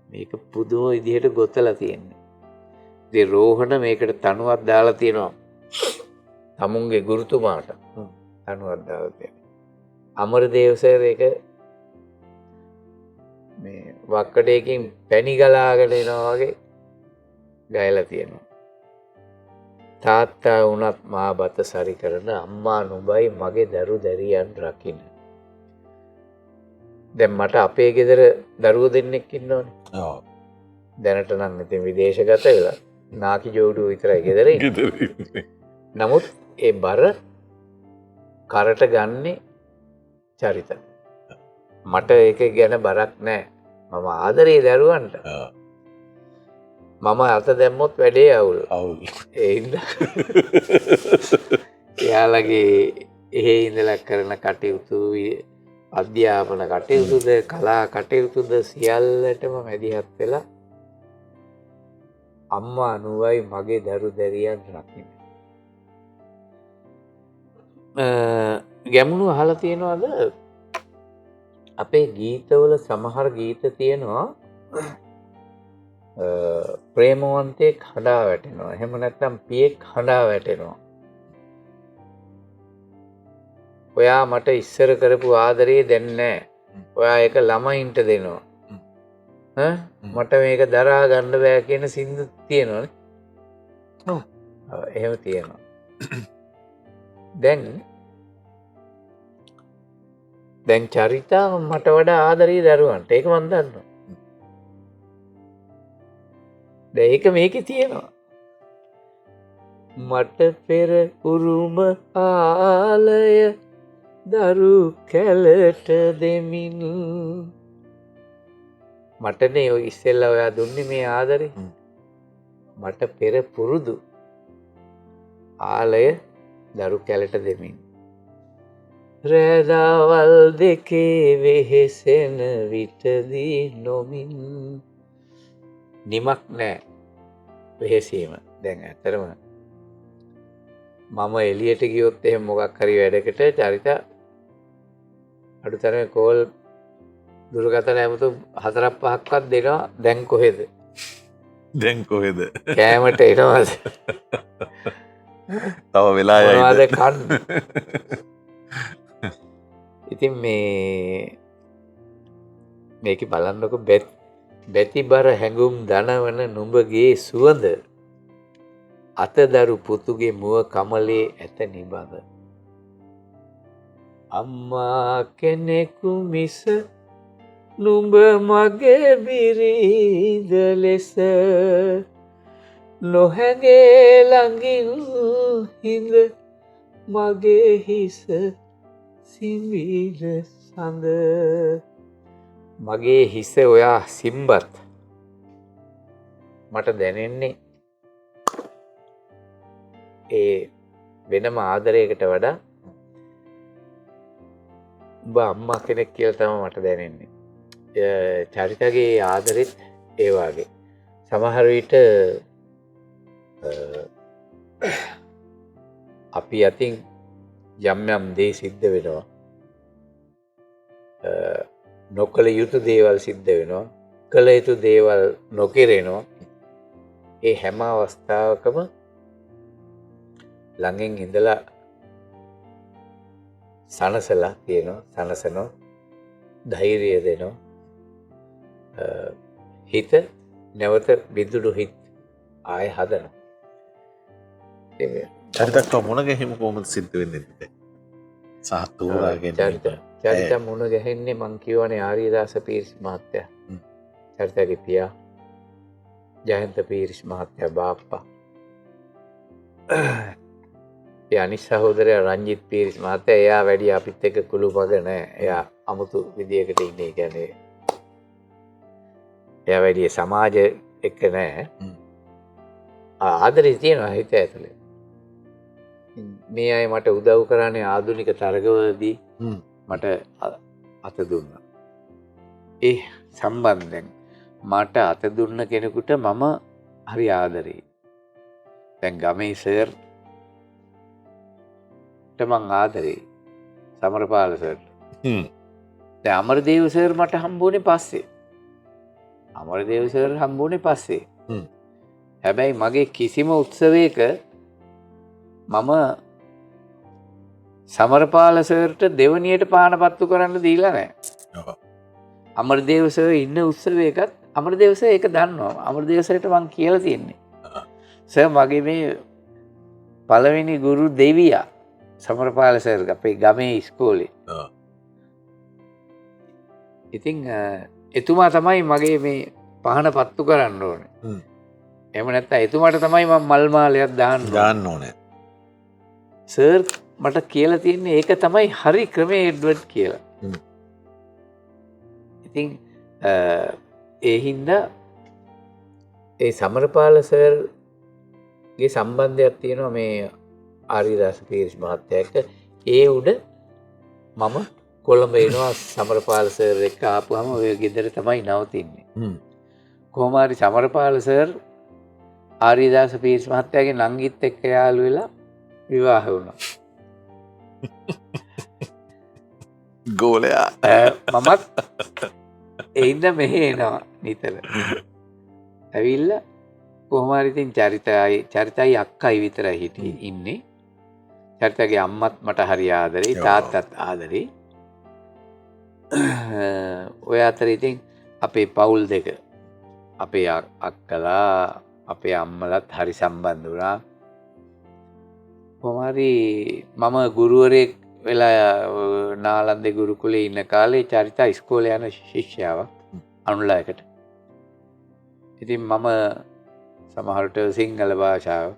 මේක පුදුම විදිහට ගොතලා තියෙන්නේ. ඉතින් රෝහණ මේකට තනුවක් දාලා තියෙනවා. තමුන්ගේ ගුරුතුමාට තනුවක් දාලා තියෙනවා. අමරදේව සර් ඒක මේ වක්කඩයකින් පැණි ගලාගෙන එනවා වගේ ගයලා තියෙනවා. තාත්තා වුණත් මා බත සරි කරන අම්මා නුඹයි මගේ දරු දැරියන් රකින්න. දැන් මට අපේ ගෙදර දරුවෝ දෙන්නෙක් ඉන්නවනේ. ඔව්. දැනට නම් ඉතින් විදේශගත වෙලා නාකි ජෝඩුව විතරයි ගෙදර ඉන්නේ. නමුත් ඒ බර කරට ගන්නේ චරිත. මට ඒක ගැන බරක් නෑ. මම ආදරේ දරුවන්ට. මම අත දැම්මොත් වැඩේ අවුල්. අවුල්. ඒ හින්දා එයාලගේ එහෙ ඉඳලා කරන කටයුතු, අධ්‍යාපන කටයුතුද, කලා කටයුතුද සියල්ලටම මැදිහත් වෙලා අම්මා අනුවයි මගේ දරු දැරියන් රකින්න. ගැමුණු අහලා තියෙනවද අපේ ගීතවල සමහර ගීත තියෙනවා ප්‍රේමවන්තයෙක් හඬා වැටෙනවා. එහෙම නැත්නම් පියෙක් හඬා වැටෙනවා. ඔයා මට ඉස්සර කරපු ආදරේ දැන් නෑ. ඔයා ඒක ළමයින්ට දෙනවා. ඈ මට මේක දරා ගන්න බෑ කියන සින්දු තියෙනවනේ. ඔව්. එහෙම තියෙනවා. දැන් චරිතා මට වඩා ආදරේ දරුවන්ට. ඒක මන් දන්නවා. දැන් ඒක මේකේ තියෙනවා. මට පෙර උරුම ආලය දරු කැලට දෙමින්. මටනේ ඔය ඉස්සෙල්ලා ඔයා දුන්නේ මේ ආදරේ. මට පෙර පුරුදු ආලය දරු කැලට දෙමින්. රැදවල් දෙකේ වෙහෙසෙන විටදී නොමින්. නිමක් නෑ වෙහෙසීම. දැන් ඇත්තටම මම එළියට ගියොත් එහෙම මොකක් හරි වැඩකට චරිත අඩුතරමේ කෝල් දුරකථන ඇමතු 4ක් 5ක්වත් දෙනවා. දැන් කොහෙද? දැන් කොහෙද? කෑමට එනවද? තව වෙලා යයිද? මොනවද කන්න? ඉතින් මේ මේකේ බලන්නකො බැතිබර හැඟුම් දනවන නුඹගේ සුවඳ අතදරු පුතුගේ මුව කමලේ ඇත නිබඳ. අම්මා කෙනෙකු මිස නුඹ මගේ බිරිඳ ලෙස නොහැඟේ ළඟින් හිඳ මගේ හිස සිඹින සඳ. මගේ හිස ඔයා සිම්බත් මට දැනෙන්නේ ඒ වෙනම ආදරයකට වඩා උඹ අම්මා කෙනෙක් කියලා තමයි මට දැනෙන්නේ. චරිතගේ ආදරෙත් ඒ වගේ. සමහර විට අපි අතින් යම් යම් දේ සිද්ධ වෙනවා. නොකළ යුතු දේවල් සිද්ධ වෙනවා. කළ යුතු දේවල් නොකෙරෙනවා. ඒ හැම අවස්ථාවකම ළඟින් ඉඳලා සනසලා තියෙනවා, සනසනවා, ධෛර්යය දෙනවා. හිත නැවත බිඳුණු හිත ආය හදනවා. චරිතක් මුණ ගැහිම කොහොමද සිද්ධ වෙන්නේ? සහ තෝරා ගැනීම. චරිත මුණ ගැහෙන්නේ මං කියවනේ ආර්යදාස පීරිස් මහත්තයා. චරිතගේ පියා ජයන්ත පීරිස් මහත්තයා බාප්පා. ඒ අනිත් සහෝදරයා රංජිත් පීරිස් මහත්තයා. එයා වැඩි අපිත් එක්ක කුළුපග නෑ. එයා අමුතු විදියකට ඉන්නේ. ඒ කියන්නේ එයා වැඩි සමාජ එක්ක නෑ. ආදරේ තියෙනවා හිත ඇතුලේ. මේ අය මට උදව් කරන්නේ ආධුනික තරගවලදී මට අත දුන්නා. ඒ සම්බන්ධයෙන් මට අත දුන්න කෙනෙකුට මම හරි ආදරෙයි. දැන් ගමේ සර් ට මං ආදරෙයි. සමරපාල සර්ට. දැන් අමරදේව සර් මට හම්බුනේ පස්සේ. අමරදේව සර් හම්බුනේ පස්සේ. හැබැයි මගේ කිසිම උත්සවයක මම සමරපාල සර්ට දෙවනියට පහන පත්තු කරන්න දීලා නැහැ. අමරදේව සර් ඉන්න උත්සවයකත් අමරදේව සර් ඒක දන්නවා. අමරදේව සර්ට මං කියලා තියෙන්නේ. සර් මගේ මේ පළවෙනි ගුරු දෙවියා සමරපාල සර් අපේ ගමේ ඉස්කෝලේ. ඉතින් එතුමා තමයි මගේ මේ පහන පත්තු කරන්න ඕනේ. එහෙම නැත්නම් එතුමාට තමයි මම මල් මාලයක් දාන්න ඕනේ. සර් මට කියලා තියෙන්නේ ඒක තමයි හරි ක්‍රමේ එඩ්වඩ් කියලා. ඉතින් ඒ හින්දා ඒ සමරපාල සර්ගේ සම්බන්ධයක් තියෙනවා මේ ආරියදාස පීරිස් මහත්තයා එක්ක. ඒ උඩ මම කොළඹ එනවා සමරපාල සර් එක්ක ආපුවම ඔය ගෙදර තමයි නවතින්නේ. කොහොම හරි සමරපාල සර් ආරියදාස පීරිස් මහත්තයාගේ නංගිත් එක්ක යාළු වෙලා විවාහ වුණා. ගෝලයා මමත් ඒ හින්දා මෙහෙ එනවා නිතර. ඇවිල්ලා කොහොම හරි ඉතින් චරිතයි අක්කයි විතරයි හිටියේ ඉන්නේ. චරිතගේ අම්මත් මට හරි ආදරේ, තාත්තත් ආදරේ. ඔය අතර ඉතින් අපේ පවුල් දෙක අපේ අක්කලා අපේ අම්මලත් හරි සම්බන්ධ වුණා. කොහොම හරි මම ගුරුවරයෙක් වෙලා නාලන්දේ ගුරුකුලේ ඉන්න කාලේ චරිතා ඉස්කෝලේ යන ශිෂ්‍යාවක් අනුලායකට. ඉතින් මම සමහරට සිංහල භාෂාව,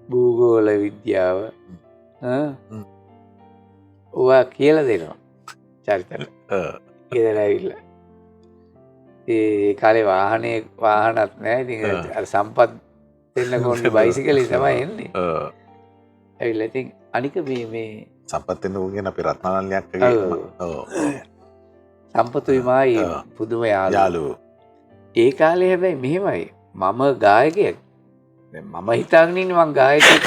භූගෝල විද්‍යාව ඔවා කියලා දෙනවා චරිතට. ගෙදර ඇවිල්ලා. ඒ කාලේ වාහනත් නෑ. ඉතින් අර සම්පත් දෙන්න කොන්නේ බයිසිකලේ තමයි එන්නේ. ඇවිල්ලා ඉතින් අනික මේ සම්පත් දෙන්න ඕනේ අපේ රත්නාලල්ලි අක්කගේ. ඔව්. සම්පතුයි මායි පුදුම යාළුවෝ. ඒ කාලේ හැබැයි මෙහෙමයි. මම ගායකයෙක්. දැන් මම හිතාගෙන ඉන්නේ මං ගායකයෙක්.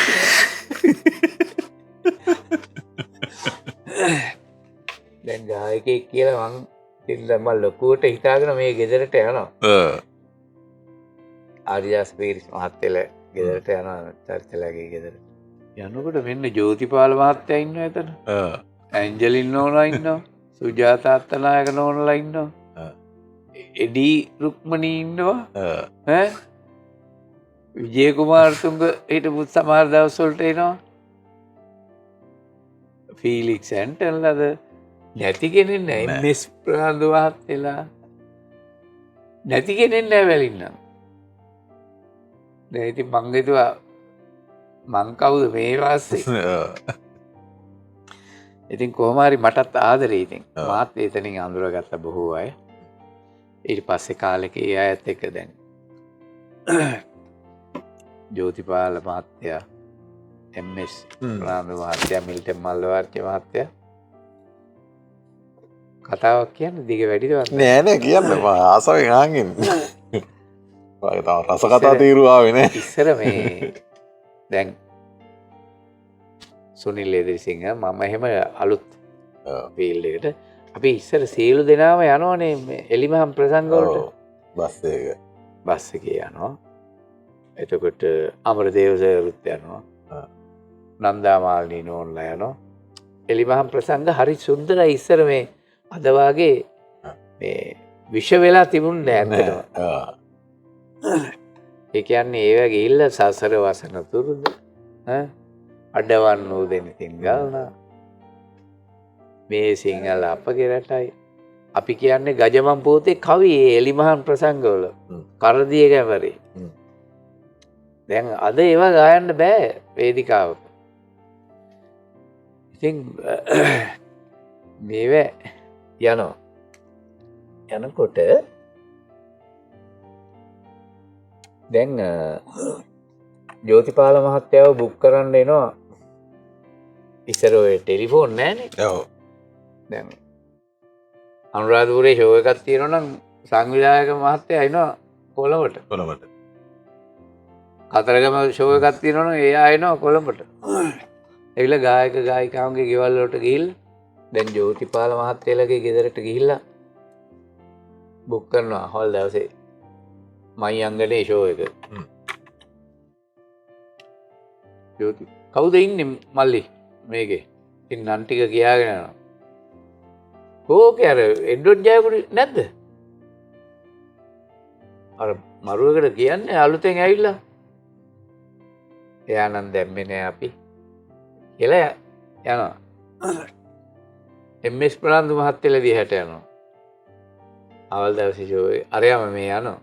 දැන් ගායකයෙක් කියලා මං ඉතින් මං ලොකුවට හිතාගෙන මේ ගෙදරට යනවා. ආරියාස් පීරිස් මහත්තයලා ගෙදරට යනවා, චරිතලාගේ ගෙදරට. යනකොට මෙන්න ජෝතිපාල මහත්තයා ඉන්නවා එතන. ඇන්ජලින් නෝනා ඉන්නවා. සුජාතා අත්තනායක නෝනලා ඉන්නවා. එඩි රුක්මනී ඉන්නවා. ඈ විජය කුමාරතුංග හිටපු සමහර දවස් වලට එනවා. ෆීලික්ස් ඇන්ටන්ලද නැති කෙනෙක් නෑ. එම්.එස්. ප්‍රනාන්දු මහත්තයලා නැති කෙනෙක් නෑ වැලින්නම්. දැන් ඉතින් මං හිතුවා මං කවුද මේ වාස්සේ. ඉතින් කොහොම හරි මටත් ආදරේ. ඉතින් මාත් එතනින් අඳුරගත්ත බොහෝ අය. ඊට පස්සේ කාලෙක ඒ අයත් එක්ක දැන් ජෝතිපාල මහත්තයා, එම්.එස්. ප්‍රනාන්දු මහත්තයා, මිල්ටන් මල්ලවාර්චි මහත්තයා කතාවක් කියන්න දිග වැඩිද වන්ද? නෑ නෑ කියන්න මම ආසාවෙන් අහන් ඉන්නේ. ඔය තව රස කතා තීරුව ආවේ නෑ. ඉස්සර මේ දැන් සුනිල් එදිරිසිංහ මම එහෙම අලුත් ෆීල්ඩ් එකට අපි ඉස්සර සියලු දෙනාම යනවනේ මේ එලිමහන් ප්‍රසංග වලට. බස් එක. බස් එකේ යනවා. එතකොට අමරදේව සර්ත් යනවා. නන්දා මාලිනී නෝන්ලා යනවා. එලිමහන් ප්‍රසංග හරි සුන්දරයි. ඉස්සර මේ අද වාගේ මේ විෂ වෙලා තිබුණේ නෑ ඇත්තටම. ඒ කියන්නේ ඒවා ගිහිල්ලා සසර වසන තුරුද ඈ අඩවන් වූ දෙනිතින් ගල්නා මේ සිංහල අපගේ රටයි. අපි කියන්නේ ගජමන් පොතේ කවි ඒ එලිමහන් ප්‍රසංගවල කරදිය ගැමරේ. දැන් අද ඒවා ගායන්න බෑ වේදිකාවක. ඉතින් මේවා යනවා. යනකොට දැන් ජෝතිපාල මහත්තයාව බුක් කරන්න එනවා. ඉස්සර ඔය ටෙලිෆෝන් නෑනේ. ඔව්. දැන් අනුරාධපුරේ ෂෝ එකක් තියෙනවා නම් සංවිධායක මහත්තයා එනවා කොළඹට. කොළඹට. කතරගම ෂෝ එකක් තියෙනවා නම් එයා එනවා කොළඹට. ඇවිල්ලා ගායක ගායිකාවන්ගේ ගෙවල් වලට ගිහිල්ලා දැන් ජෝතිපාල මහත්තයාලගේ ගෙදරට ගිහිල්ලා බුක් කරනවා හොල් දවසේ මයියංගනේ ෂෝ එක. ජෝති කවුද ඉන්නේ මල්ලි මේකේ? ඉතින් නම් ටික කියාගෙන යනවා. කෝකේ අර එඩ්වඩ් ජයකොඩි නැද්ද? අර මරුවකට කියන්නේ අලුතෙන් ඇවිල්ලා. එයා නම් දැම්මේ නෑ අපි කියලා යනවා. එම්.එස්. ප්‍රනාන්දු මහත්තයලා දිහාට යනවා. අවල් දවසේ ෂෝ එක අරයම මේ යනවා.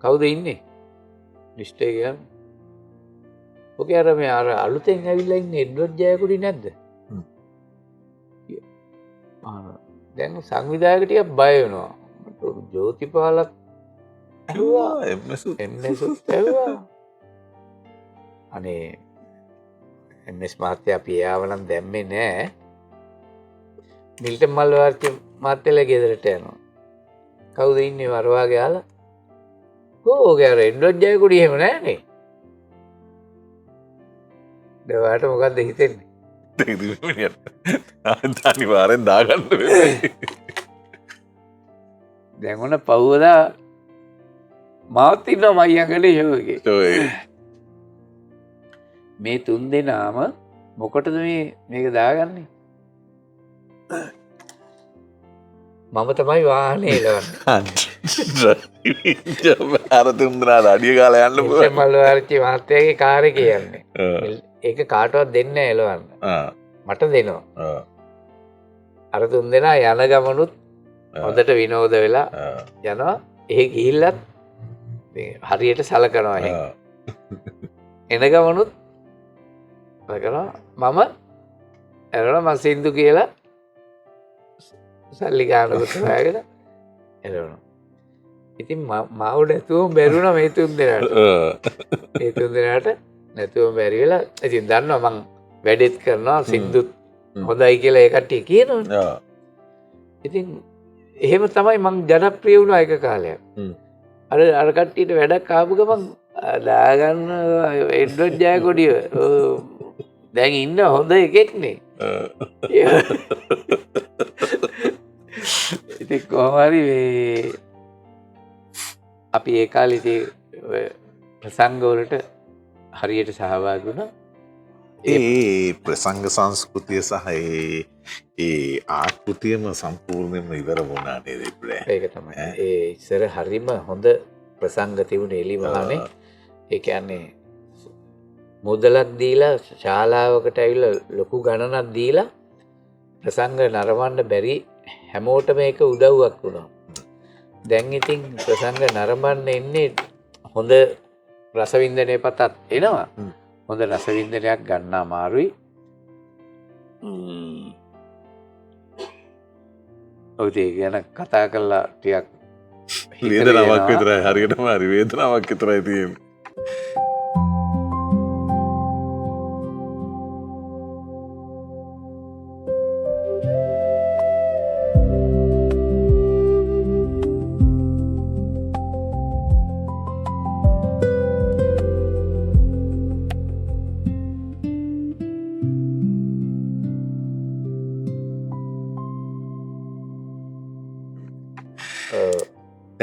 කවුද ඉන්නේ? ලිස්ට් එක ගන්න. ඔකේ අර මේ අර අලුතෙන් ඇවිල්ලා ඉන්නේ එඩ්වඩ් ජයකොඩි නැද්ද? දැන් සංවිධායක ටිකක් බය වෙනවා. ජෝතිපාලත් ඇහුවා, එම්.එස්. උත් ඇහුවා. අනේ එම්.එස්. මහත්තයා අපි එයාව නම් දැම්මේ නෑ. මිල්ටන් මල්වාර්චි මහත්තයලා ගෙදරට යනවා. කවුද ඉන්නේ වරවාගේ අහලා? කෝ ඔගේ අර එඩ්වඩ් ජයකොඩි එහෙම නෑනේ. දැන් ඔයාට මොකද්ද හිතෙන්නේ? අනිවාර්යෙන් දාගන්න වෙනවා. දැන් ඔන්න පහුවදා මාත් ඉන්නවා මයියන්ගලේ ෂෝ එකේ. මේ තුන් දෙනාම මොකටද මේක දාගන්නේ? මම තමයි වාහනේ එලවන්නේ. අර තුන් දෙනාට අඩිය ගාලා යන්න පුළුවන්. මල්වාර්චි මහත්තයාගේ කාර් එකේ යන්නේ. ඒක කාටවත් දෙන්නේ නෑ එලවන්න. මට දෙනවා. අර තුන් දෙනා යන ගමනුත් හොඳට විනෝද වෙලා යනවා. එහෙ ගිහිල්ලත් හරියට සලකනවා එහෙ. එන ගමනුත් සලකනවා. මම එනවා මං සින්දු කියලා සල්ලි ගානකට හොයාගෙන එළවනවා. ඉතින් මාව නැතුවම බැරි වුණා මේ තුන් දෙනාට. මේ තුන් දෙනාට නැතුවම බැරි වෙලා ඉතින් දන්නවා මං වැඩෙත් කරනවා සින්දුත් හොඳයි කියලා ඒ කට්ටිය කියනවනේ. ඉතින් එහෙම තමයි මං ජනප්‍රිය වුණා එක කාලයක්. අර අර කට්ටියට වැඩක් ආපු ගමන් දාගන්න එඩ්වඩ් ජයකොඩිය දැන් ඉන්න හොඳ එකෙක් නේ. ඉතින් කොහොම හරි මේ අපි ඒ කාලේ ඉතින් ඔය ප්‍රසංග වලට හරියට සහභාගී වුණා. ඒ ප්‍රසංග සංස්කෘතිය සහ ඒ ආකෘතියම සම්පූර්ණයෙන්ම ඉවර වුණා නේද ඉබ්‍රෑ? ඒක තමයි. ඒ ඉස්සර හරිම හොඳ ප්‍රසංග තිබුණේ එලිමහනේ. ඒ කියන්නේ මුදලක් දීලා ශාලාවකට ඇවිල්ලා ලොකු ගණනක් දීලා ප්‍රසංග නරඹන්න බැරි හැමෝටම ඒක උදව්වක් වුණා. දැන් ඉතින් ප්‍රසංග නරඹන්න එන්නේ හොඳ රසවින්දනය පතත් එනවා. හොඳ රසවින්දනයක් ගන්න අමාරුයි. ඔව් ඒක ගැන කතා කරලා ටිකක් වේදනාවක් විතරයි, හරියටම හරි වේදනාවක් විතරයි තියෙන්නේ.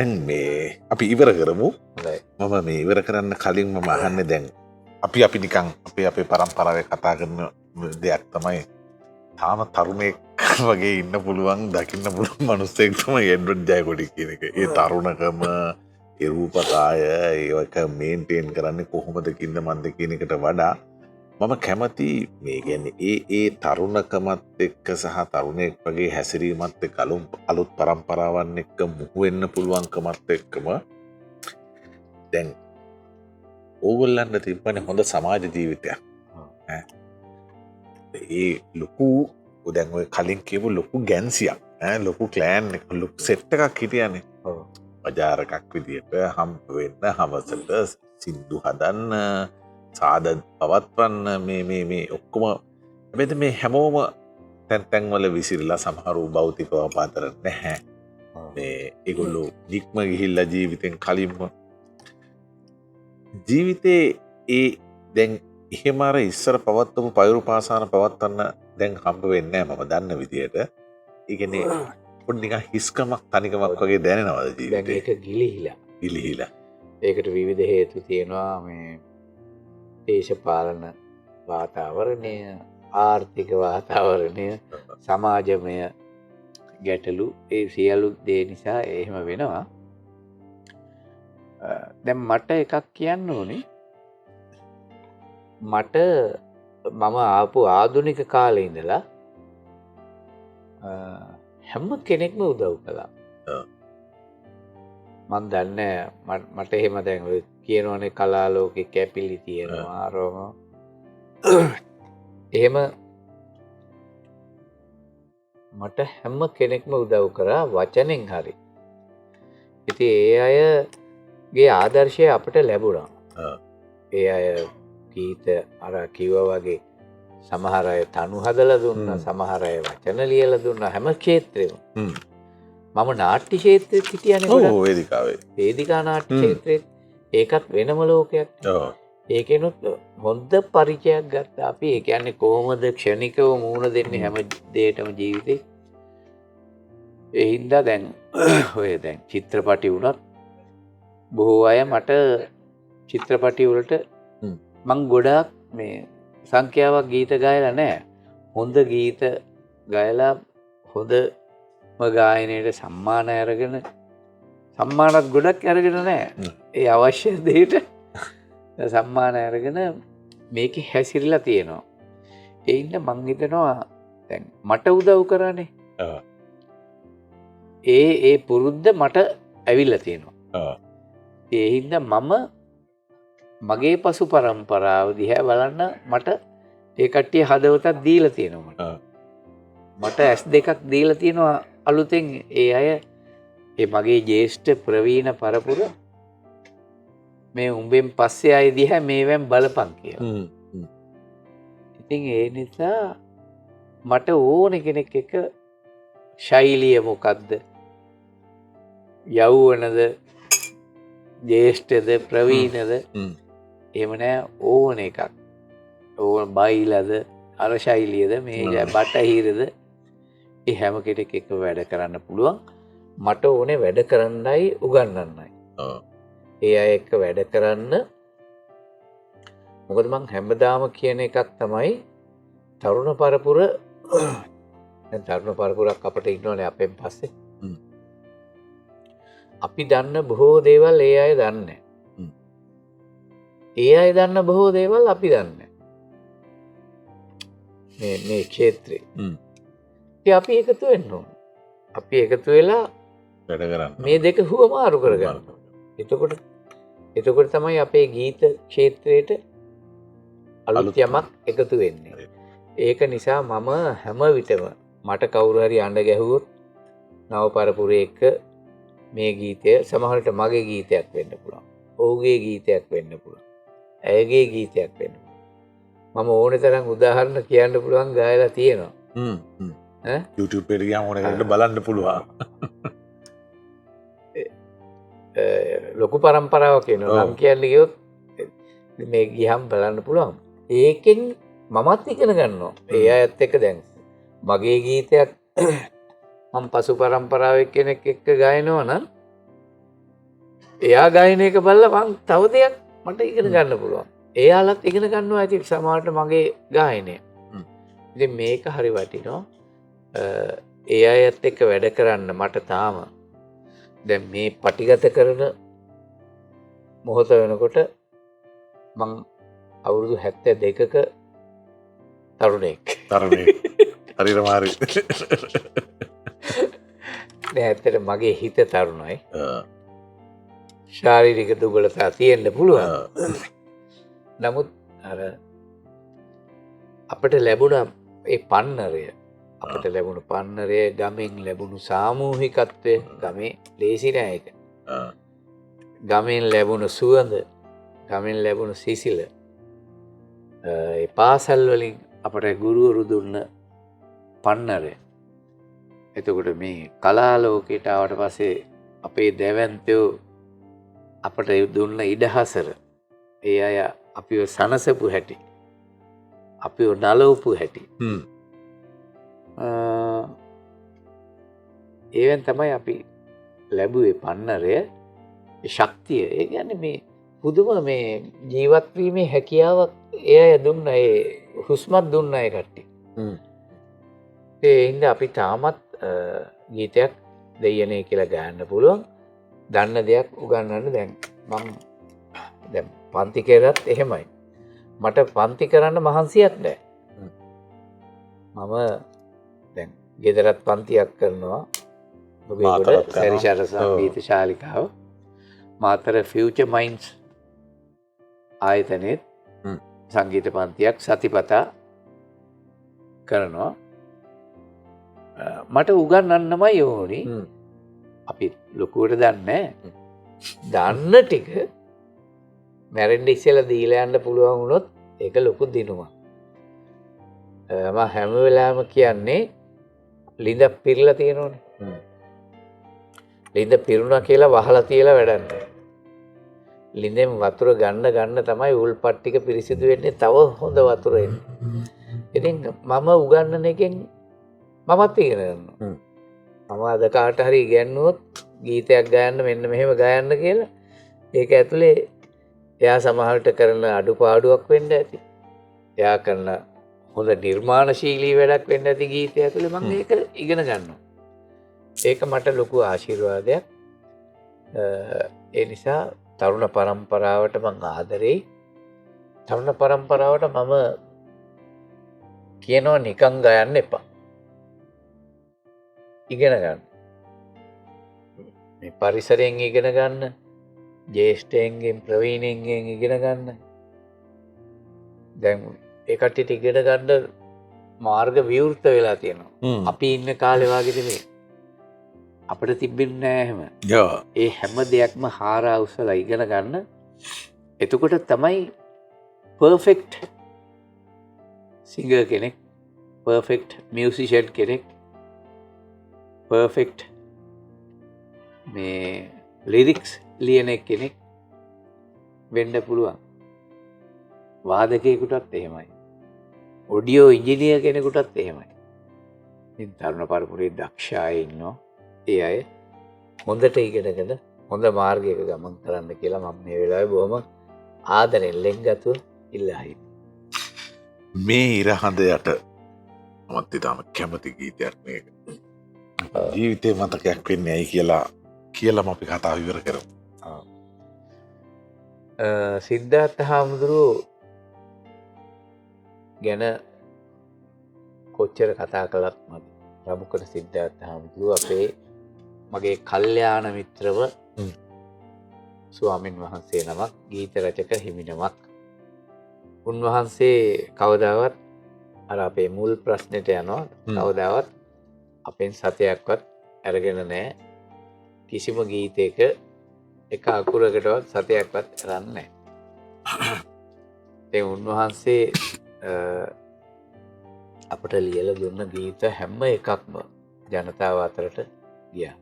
දැන් මේ අපි ඉවර කරමු. මම මේ ඉවර කරන්න කලින් මම අහන්නේ දැන් අපි අපි නිකන් අපේ අපේ පරම්පරාවේ කතා කරන දෙයක් තමයි තාම තරුණයෙක් වගේ ඉන්න පුළුවන් දකින්න පුළුවන් මිනිස්සෙක් තමයි එඩ්වඩ් ජයකොඩි කියන එක. ඒ තරුණකම, ඒ රූපකාය, ඒක මේන්ටේන් කරන්නේ කොහොමද කින්ද මන්ද කියන එකට වඩා මම කැමති මේ කියන්නේ ඒ ඒ තරුණකමත් එක්ක සහ තරුණයෙක් වගේ හැසිරීමත් එක්ක අලුත් පරම්පරාවන් එක්ක මුහු වෙන්න පුළුවන්කමත් එක්කම දැන් ඕගොල්ලන්ට තිබ්බනේ හොඳ සමාජ ජීවිතයක්. ඈ ඒ ලොකු දැන් ඔය කලින් කියපු ලොකු ගැන්සියක් ඈ ලොකු ක්ලෑන් එක ලොකු සෙට් එකක් හිටියානේ. ඔව්. බජාර් එකක් විදියට හම්බ වෙන්න හවසට සින්දු හදන්න සාද පවත්වන්න මේ මේ මේ ඔක්කොම. හැබැයි මේ හැමෝම තැන් තැන්වල විසිරලා සමහරව භෞතිකව පාතර නැහැ. මේ ඒගොල්ලෝ නික්ම ගිහිල්ලා ජීවිතෙන් කලින්ම ජීවිතේ ඒ දැන් එහෙම අර ඉස්සර පවත්වපු පයුරු පාසාන පවත්වන්න දැන් හම්බ වෙන්නේ නැහැ මම දන්න විදියට. ඒ කියන්නේ පොඩි නිකන් හිස්කමක් තනිකමක් වගේ දැනෙනවද ජීවිතේ? දැන් ඒක ගිලිහිලා. ගිලිහිලා. ඒකට විවිධ හේතු තියෙනවා. මේ දේශපාලන වාතාවරණය, ආර්ථික වාතාවරණය, සමාජමය ගැටලු, ඒ සියලු දේ නිසා එහෙම වෙනවා. දැන් මට එකක් කියන්න ඕනේ. මම ආපු ආධුනික කාලේ ඉඳලා හැම කෙනෙක්ම උදව් කළා. මං දන්නේ මට එහෙම දැන් ඔය කියනවනේ කලා ලෝකේ කැපිලි තියෙනවා අරම. එහෙම මට හැම කෙනෙක්ම උදව් කරා වචනෙන් හරි. ඉතින් ඒ අයගේ ආදර්ශය අපිට ලැබුණා. ඒ අය ගීත අර කිව්වා වගේ සමහර අය තනු හදලා දුන්නා, සමහර අය වචන ලියලා දුන්නා, හැම ක්ෂේත්‍රෙම. මම නාට්‍ය ක්ෂේත්‍රෙත් හිටියානේ ගොඩක්. ඔව්, වේදිකාවේ. වේදිකා නාට්‍ය ක්ෂේත්‍රෙත් ඒකත් වෙනම ලෝකයක්. ඒකෙනුත් හොඳ පරිචයක් ගත්තා අපි. ඒ කියන්නේ කොහොමද ක්ෂණිකව මූණ දෙන්නේ හැම දෙයකටම ජීවිතේ. ඒ හින්දා දැන් ඔය දැන් චිත්‍රපටි වුණත් බොහෝ අය මට චිත්‍රපටි වලට මං ගොඩාක් මේ සංඛ්‍යාවක් ගීත ගායලා නෑ. හොඳ ගීත ගායලා හොඳම ගායනයට සම්මාන අරගෙන, සම්මානත් ගොඩක් අරගෙන නෑ. ඒ අවශ්‍ය දෙයට සම්මාන අරගෙන මේකේ හැසිරিলা තියෙනවා. ඒ හින්දා මං හිතනවා දැන් මට උදව් කරානේ. ඒ ඒ පුරුද්ද මට ඇවිල්ලා තියෙනවා. ඒ හින්දා මම මගේ පසු පරම්පරාව දිහා බලන්න මට ඒ කට්ටිය හදවතක් දීලා තියෙනවා මට. මට ඇස් දෙකක් දීලා තියෙනවා අලුතෙන් ඒ අය, ඒ මගේ ජ්‍යෙෂ්ඨ ප්‍රවීණ පරපුර මේ උඹෙන් පස්සේ අය දිහා මේවෙන් බලපන් කියලා. ඉතින් ඒ නිසා මට ඕන කෙනෙක් එක්ක ශෛලිය මොකද්ද, යෞවනද, ජ්‍යෙෂ්ඨද, ප්‍රවීණද, එහෙම නෑ, ඕන එකක්. ඕන බයිලද, අර ශෛලියද, මේ බටහිරද, ඒ හැම කෙනෙක් එක්ක වැඩ කරන්න පුළුවන්. මට ඕනේ වැඩ කරන්නයි උගන්වන්නයි. ඒ අය එක්ක වැඩ කරන්න. මොකද මං හැමදාම කියන එකක් තමයි තරුණ පරපුර, දැන් තරුණ පරපුරක් අපිට ඉන්නවනේ අපෙන් පස්සේ. අපි දන්න බොහෝ දේවල් ඒ අය දන්නේ. ඒ අය දන්න බොහෝ දේවල් අපි දන්නේ. මේ ක්ෂේත්‍රේ. ඉතින් අපි එකතු වෙන්න ඕන. අපි එකතු වෙලා වැඩ කරන්න. මේ දෙක හුවමාරු කරගන්න. එතකොට තමයි අපේ ගීත ක්ෂේත්‍රයට අලුත් යමක් එකතු වෙන්නේ. ඒක නිසා මම හැම විටම මට කවුරු හරි අඬ ගැහුවොත් නව පරපුරේ එක්ක මේ ගීතය සමහරවිට මගේ ගීතයක් වෙන්න පුළුවන්, ඔහුගේ ගීතයක් වෙන්න පුළුවන්, ඇයගේ ගීතයක් වෙන්න පුළුවන්. මම ඕනේ තරම් උදාහරණ කියන්න පුළුවන් ගායලා තියෙනවා. ඈ? YouTube එකට ගියාම ඕන කෙනෙක්ට බලන්න පුළුවන්. ලොකු පරම්පරාවක් එනවා. නම් කියන්න ගියොත් මේ ගියම් බලන්න පුළුවන්. ඒකෙන් මමත් ඉගෙන ගන්නවා. ඒ අයත් එක්ක දැන් මගේ ගීතයක් මම පසු පරම්පරාවේ කෙනෙක් එක්ක ගායනවා නම් එයා ගායන එක බලලා මං තව දෙයක් මට ඉගෙන ගන්න පුළුවන්. එයාලත් ඉගෙන ගන්නවා ඇති සමහරට මගේ ගායනය. ඉතින් මේක හරි වටිනවා. ඒ අයත් එක්ක වැඩ කරන්න මට තාම දැන් මේ පටිගත කරන මොහොත වෙනකොට මං අවුරුදු 72ක තරුණයෙක්. තරුණයෙක්. හරියටම හරි. නෑ, ඇත්තට මගේ හිත තරුණයි. ශාරීරික දුබලතා තියෙන්න පුළුවන්. නමුත් අර අපිට ලැබුණ ඒ පන්නරය, අපිට ලැබුණු පන්නරය, ගමෙන් ලැබුණු සාමූහිකත්වය, ගමේ ලේසි නෑ ඒක. ගමෙන් ලැබුණු සුවඳ, ගමෙන් ලැබුණු සිසිල, ඒ පාසල් වලින් අපට ගුරුවරු දුන්න පන්නරය. එතකොට මේ කලා ලෝකයට ආවට පස්සේ අපේ දැවැන්තයෝ අපට දුන්න ඉඩහසර, ඒ අය අපිව සනසපු හැටි, අපිව නලවපු හැටි, ඒවෙන් තමයි අපි ලැබුවේ පන්නරය, ශක්තිය. ඒ කියන්නේ මේ පුදුම මේ ජීවත් වීමේ හැකියාවක් ඒ අය දුන්නා, ඒ හුස්මක් දුන්නා ඒ කට්ටිය. ඒ හින්දා අපි තාමත් ගීතයක් දෙයනේ කියලා ගන්න පුළුවන්. දන්න දෙයක් උගන්වන්න. දැන් මං දැන් පන්ති කරත් එහෙමයි. මට පන්ති කරන්න මහන්සියක් නෑ. මම දැන් ගෙදරත් පන්තියක් කරනවා. නුගේගොඩ සැරිසර සංගීත ශාලිකාව. මාතර ෆියුචර් මයින්ඩ්ස් ආයතනයේත් සංගීත පන්තියක් සතිපතා කරනවා. මට උගන්වන්නමයි ඕනි. අපි ලොකුවට දන්නේ දන්න ටික මැරෙන්න ඉස්සෙල්ලා දීලා යන්න පුළුවන් වුණොත් ඒක ලොකු දිනුවක්. මම හැම වෙලාවෙම කියන්නේ ලිඳ පිරලා තියෙනවනේ. ලිඳ පිරුණා කියලා වහලා තියලා වැඩක් නෑ. ලිඳෙන් වතුර ගන්න ගන්න තමයි උල්පත් ටික පිරිසිදු වෙන්නේ, තව හොඳ වතුර එන්නේ. ඉතින් මම උගන්නන එකෙන් මමත් ඉගෙන ගන්නවා. මම අද කාට හරි ඉගැන්නුවොත් ගීතයක් ගයන්න මෙන්න මෙහෙම ගයන්න කියලා, ඒක ඇතුලේ එයා සමහරට කරන අඩුපාඩුවක් වෙන්න ඇති. එයා කරන හොඳ නිර්මාණශීලී වැඩක් වෙන්න ඇති ගීතය ඇතුලේ. මම ඒක ඉගෙන ගන්නවා. ඒක මට ලොකු ආශිර්වාදයක්. ඒ නිසා තරුණ පරම්පරාවට මං ආදරෙයි. තරුණ පරම්පරාවට මම කියනවා නිකන් ගයන්න එපා. ඉගෙන ගන්න. මේ පරිසරයෙන් ඉගෙන ගන්න, ජේෂ්ඨයන්ගෙන් ප්‍රවීණයන්ගෙන් ඉගෙන ගන්න. දැන් ඒ කට්ටියට ඉගෙන ගන්න මාර්ග විවෘත වෙලා තියෙනවා. අපි ඉන්න කාලේ වගේ නෙමෙයි. අපිට තිබෙන්නේ නෑ එහෙම. ඒ හැම දෙයක්ම හාරා උස්සලා ඉගෙන ගන්න. එතකොට තමයි පර්ෆෙක්ට් සිංගර් කෙනෙක්, පර්ෆෙක්ට් මියුසිෂියන් කෙනෙක්, පර්ෆෙක්ට් මේ ලිරික්ස් ලියන කෙනෙක් වෙන්න පුළුවන්. වාදකයෙකුටත් එහෙමයි. ඔඩියෝ ඉංජිනේර් කෙනෙකුටත් එහෙමයි. ඉතින් තරුණ පරපුරේ දක්ෂ අය ඉන්නවා. ඒ අය හොඳට ඉගෙනගෙන හොඳ මාර්ගයක ගමන් කරන්න කියලා මම මේ වෙලාවේ බොහොම ආදරෙන් ලෙන්ගතුව ඉල්ලා හිටියා. මේ ඉරහඳ යට මමත් ඉතාම කැමති ගීතයක් මේක. ජීවිතේ මතකයක් වෙන්නේ ඇයි කියලාම අපි කතාව ඉවර කරමු. සිද්ධාර්ථ හාමුදුරුවෝ ගැන කොච්චර කතා කළත් මදි. රමුකන සිද්ධාර්ථ හාමුදුරුවෝ අපේ මගේ කල්යාණ මිත්‍රව ස්වාමින් වහන්සේ නමක්, ගීත රචක හිමිනමක්. උන්වහන්සේ කවදාවත් අර අපේ මුල් ප්‍රශ්නෙට යනවා, කවදාවත් අපෙන් සතයක්වත් අරගෙන නෑ. කිසිම ගීතයක එක අකුරකටවත් සතයක්වත් අරන් නෑ. ඉතින් උන්වහන්සේ අපට ලියලා දුන්න ගීත හැම එකක්ම ජනතාව අතරට ගියා.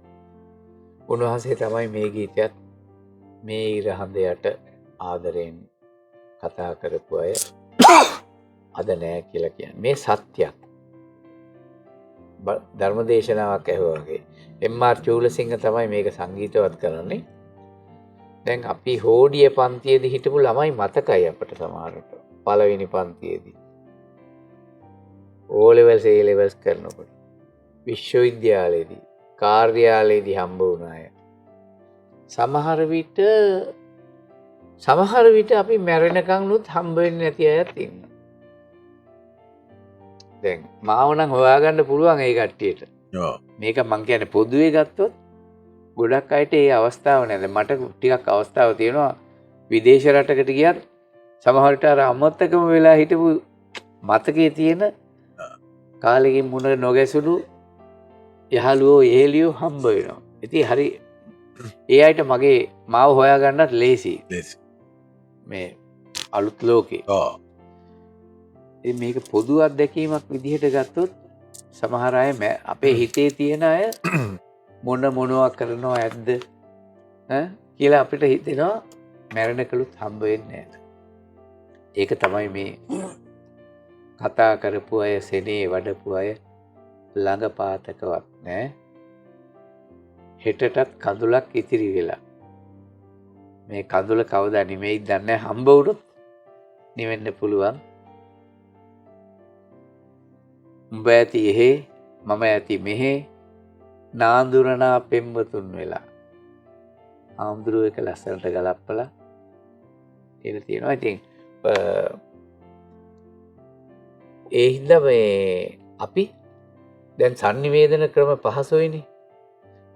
උන්වහන්සේ තමයි මේ ගීතයත් මේ ඉරහඳ යට ආදරයෙන් කතා කරපු අය අද නෑ කියලා කියන්නේ. මේ සත්‍යයක්. ධර්ම දේශනාවක් ඇහුවා වගේ. එම්.ආර්. චූලසිංහ තමයි මේක සංගීතවත් කරන්නේ. දැන් අපි හෝඩිය පන්තියේදී හිටපු ළමයි මතකයි අපට සමහරට. පළවෙනි පන්තියේදී. O levels A levels කරනකොට විශ්වවිද්‍යාලයේදී කාර්යාලයේදී හම්බ වුණ අය. සමහර විට අපි මැරෙනකන්නුත් හම්බ වෙන්නේ නැති අයත් ඉන්නවා. දැන් මාව නම් හොයාගන්න පුළුවන් ඒ කට්ටියට. මේක මං කියන්නේ පොදුවේ ගත්තොත් ගොඩක් අයට ඒ අවස්ථාව නෑ. දැන් මට ටිකක් අවස්ථාව තියෙනවා විදේශ රටකට ගියත් සමහර විට අර අමතකම වෙලා හිටපු මතකයේ තියෙන කාලෙකින් මුණ නොගැසුණු යහළුවෝ එහෙලියෝ හම්බ වෙනවා. ඉතින් හරි ඒ අයට මගේ මාව හොයාගන්නත් ලේසි. මේ අලුත් ලෝකේ. ඉතින් මේක පොදු අත්දැකීමක් විදිහට ගත්තොත් සමහර අය අපේ හිතේ තියෙන අය මොන මොනවා කරනව ඇද්ද ඈ කියලා අපිට හිතෙනවා මැරෙනකලුත් හම්බ වෙන්නේ නැහැ. ඒක තමයි මේ කතා කරපු අය, සෙනේ වඩපු අය ළඟ පාතකවත් නෑ. හෙටටත් කඳුලක් ඉතිරි වෙලා. මේ කඳුල කවදා නිමෙයිද දන්නේ නැහැ. හම්බ වුණොත් නිවෙන්න පුළුවන්. උඹ ඇති එහෙ මම ඇති මෙහෙ නාඳුරනා පෙම්වතුන් වෙලා. ආම්දුරුව එක ලස්සනට ගලප්පලා කියලා තියෙනවා. ඉතින් ඒ හින්දා මේ අපි දැන් සන්නිවේදන ක්‍රම පහසුයිනේ.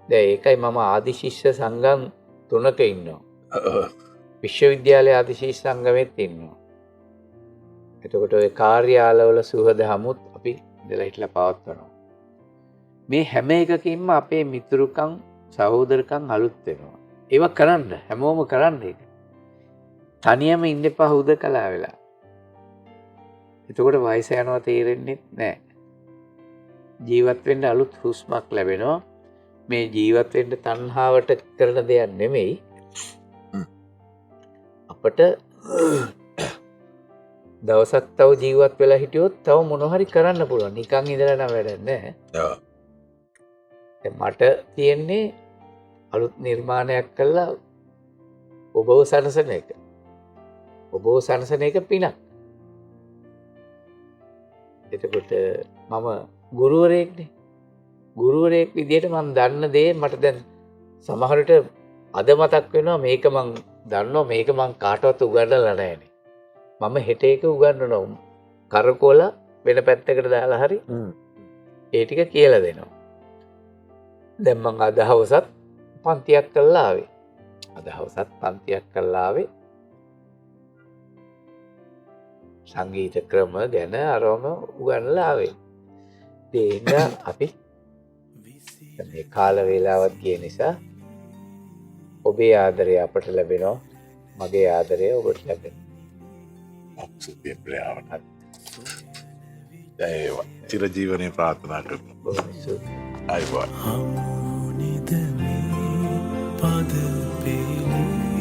දැන් ඒකයි මම ආදි ශිෂ්‍ය සංගම් තුනක ඉන්නවා. විශ්වවිද්‍යාලයේ ආදි ශිෂ්‍ය සංගමෙත් ඉන්නවා. එතකොට ඔය කාර්යාලවල සුහද හමුත් අපි ඉඳලා හිටලා පවත්වනවා. මේ හැම එකකින්ම අපේ මිතුරුකම් සහෝදරකම් අලුත් වෙනවා. ඒවා කරන්න හැමෝම කරන්න ඒක. තනියම ඉන්න එපා හුදකලා වෙලා. එතකොට වයස යනවා තේරෙන්නේ නැහැ. ජීවත් වෙන්න අලුත් හුස්මක් ලැබෙනවා. මේ ජීවත් වෙන්න තණ්හාවට කරන දෙයක් නෙමෙයි. අපට දවසක් තව ජීවත් වෙලා හිටියොත් තව මොන හරි කරන්න පුළුවන්. නිකන් ඉඳලා නම් වැඩක් නැහැ. දැන් මට තියෙන්නේ අලුත් නිර්මාණයක් කළා ඔබව සනසන එක. ඔබව සනසන එක පිනක්. එතකොට මම ගුරුවරයෙක්නේ. ගුරුවරයෙක් විදියට මම දන්න දේ මට දැන් සමහර විට අද මතක් වෙනවා මේක මං දන්නවා මේක මං කාටවත් උගන්වලා නැහැනේ. මම හෙට ඒක උගන්වනවා. කරකෝලා වෙන පැත්තකට දාලා හරි ඒ ටික කියලා දෙනවා. දැන් මං අද හවසත් පන්තියක් කරලා ආවේ. අද හවසත් පන්තියක් කරලා ආවේ. සංගීත ක්‍රම ගැන අරවම උගන්වලා ආවේ. ඒ හින්දා අපි මේ කාල වේලාවත් ගිය නිසා ඔබේ ආදරය අපට ලැබෙනවා. මගේ ආදරය ඔබට ලැබෙනවා. ඔක්සිජන් ප්‍රයාවට. ජය වේවා. චිරජීවනයේ ප්‍රාර්ථනා කරනවා. බොහොම ස්තුතියි. ආයුබෝවන්. හමුනිද මේ පද පෙළේ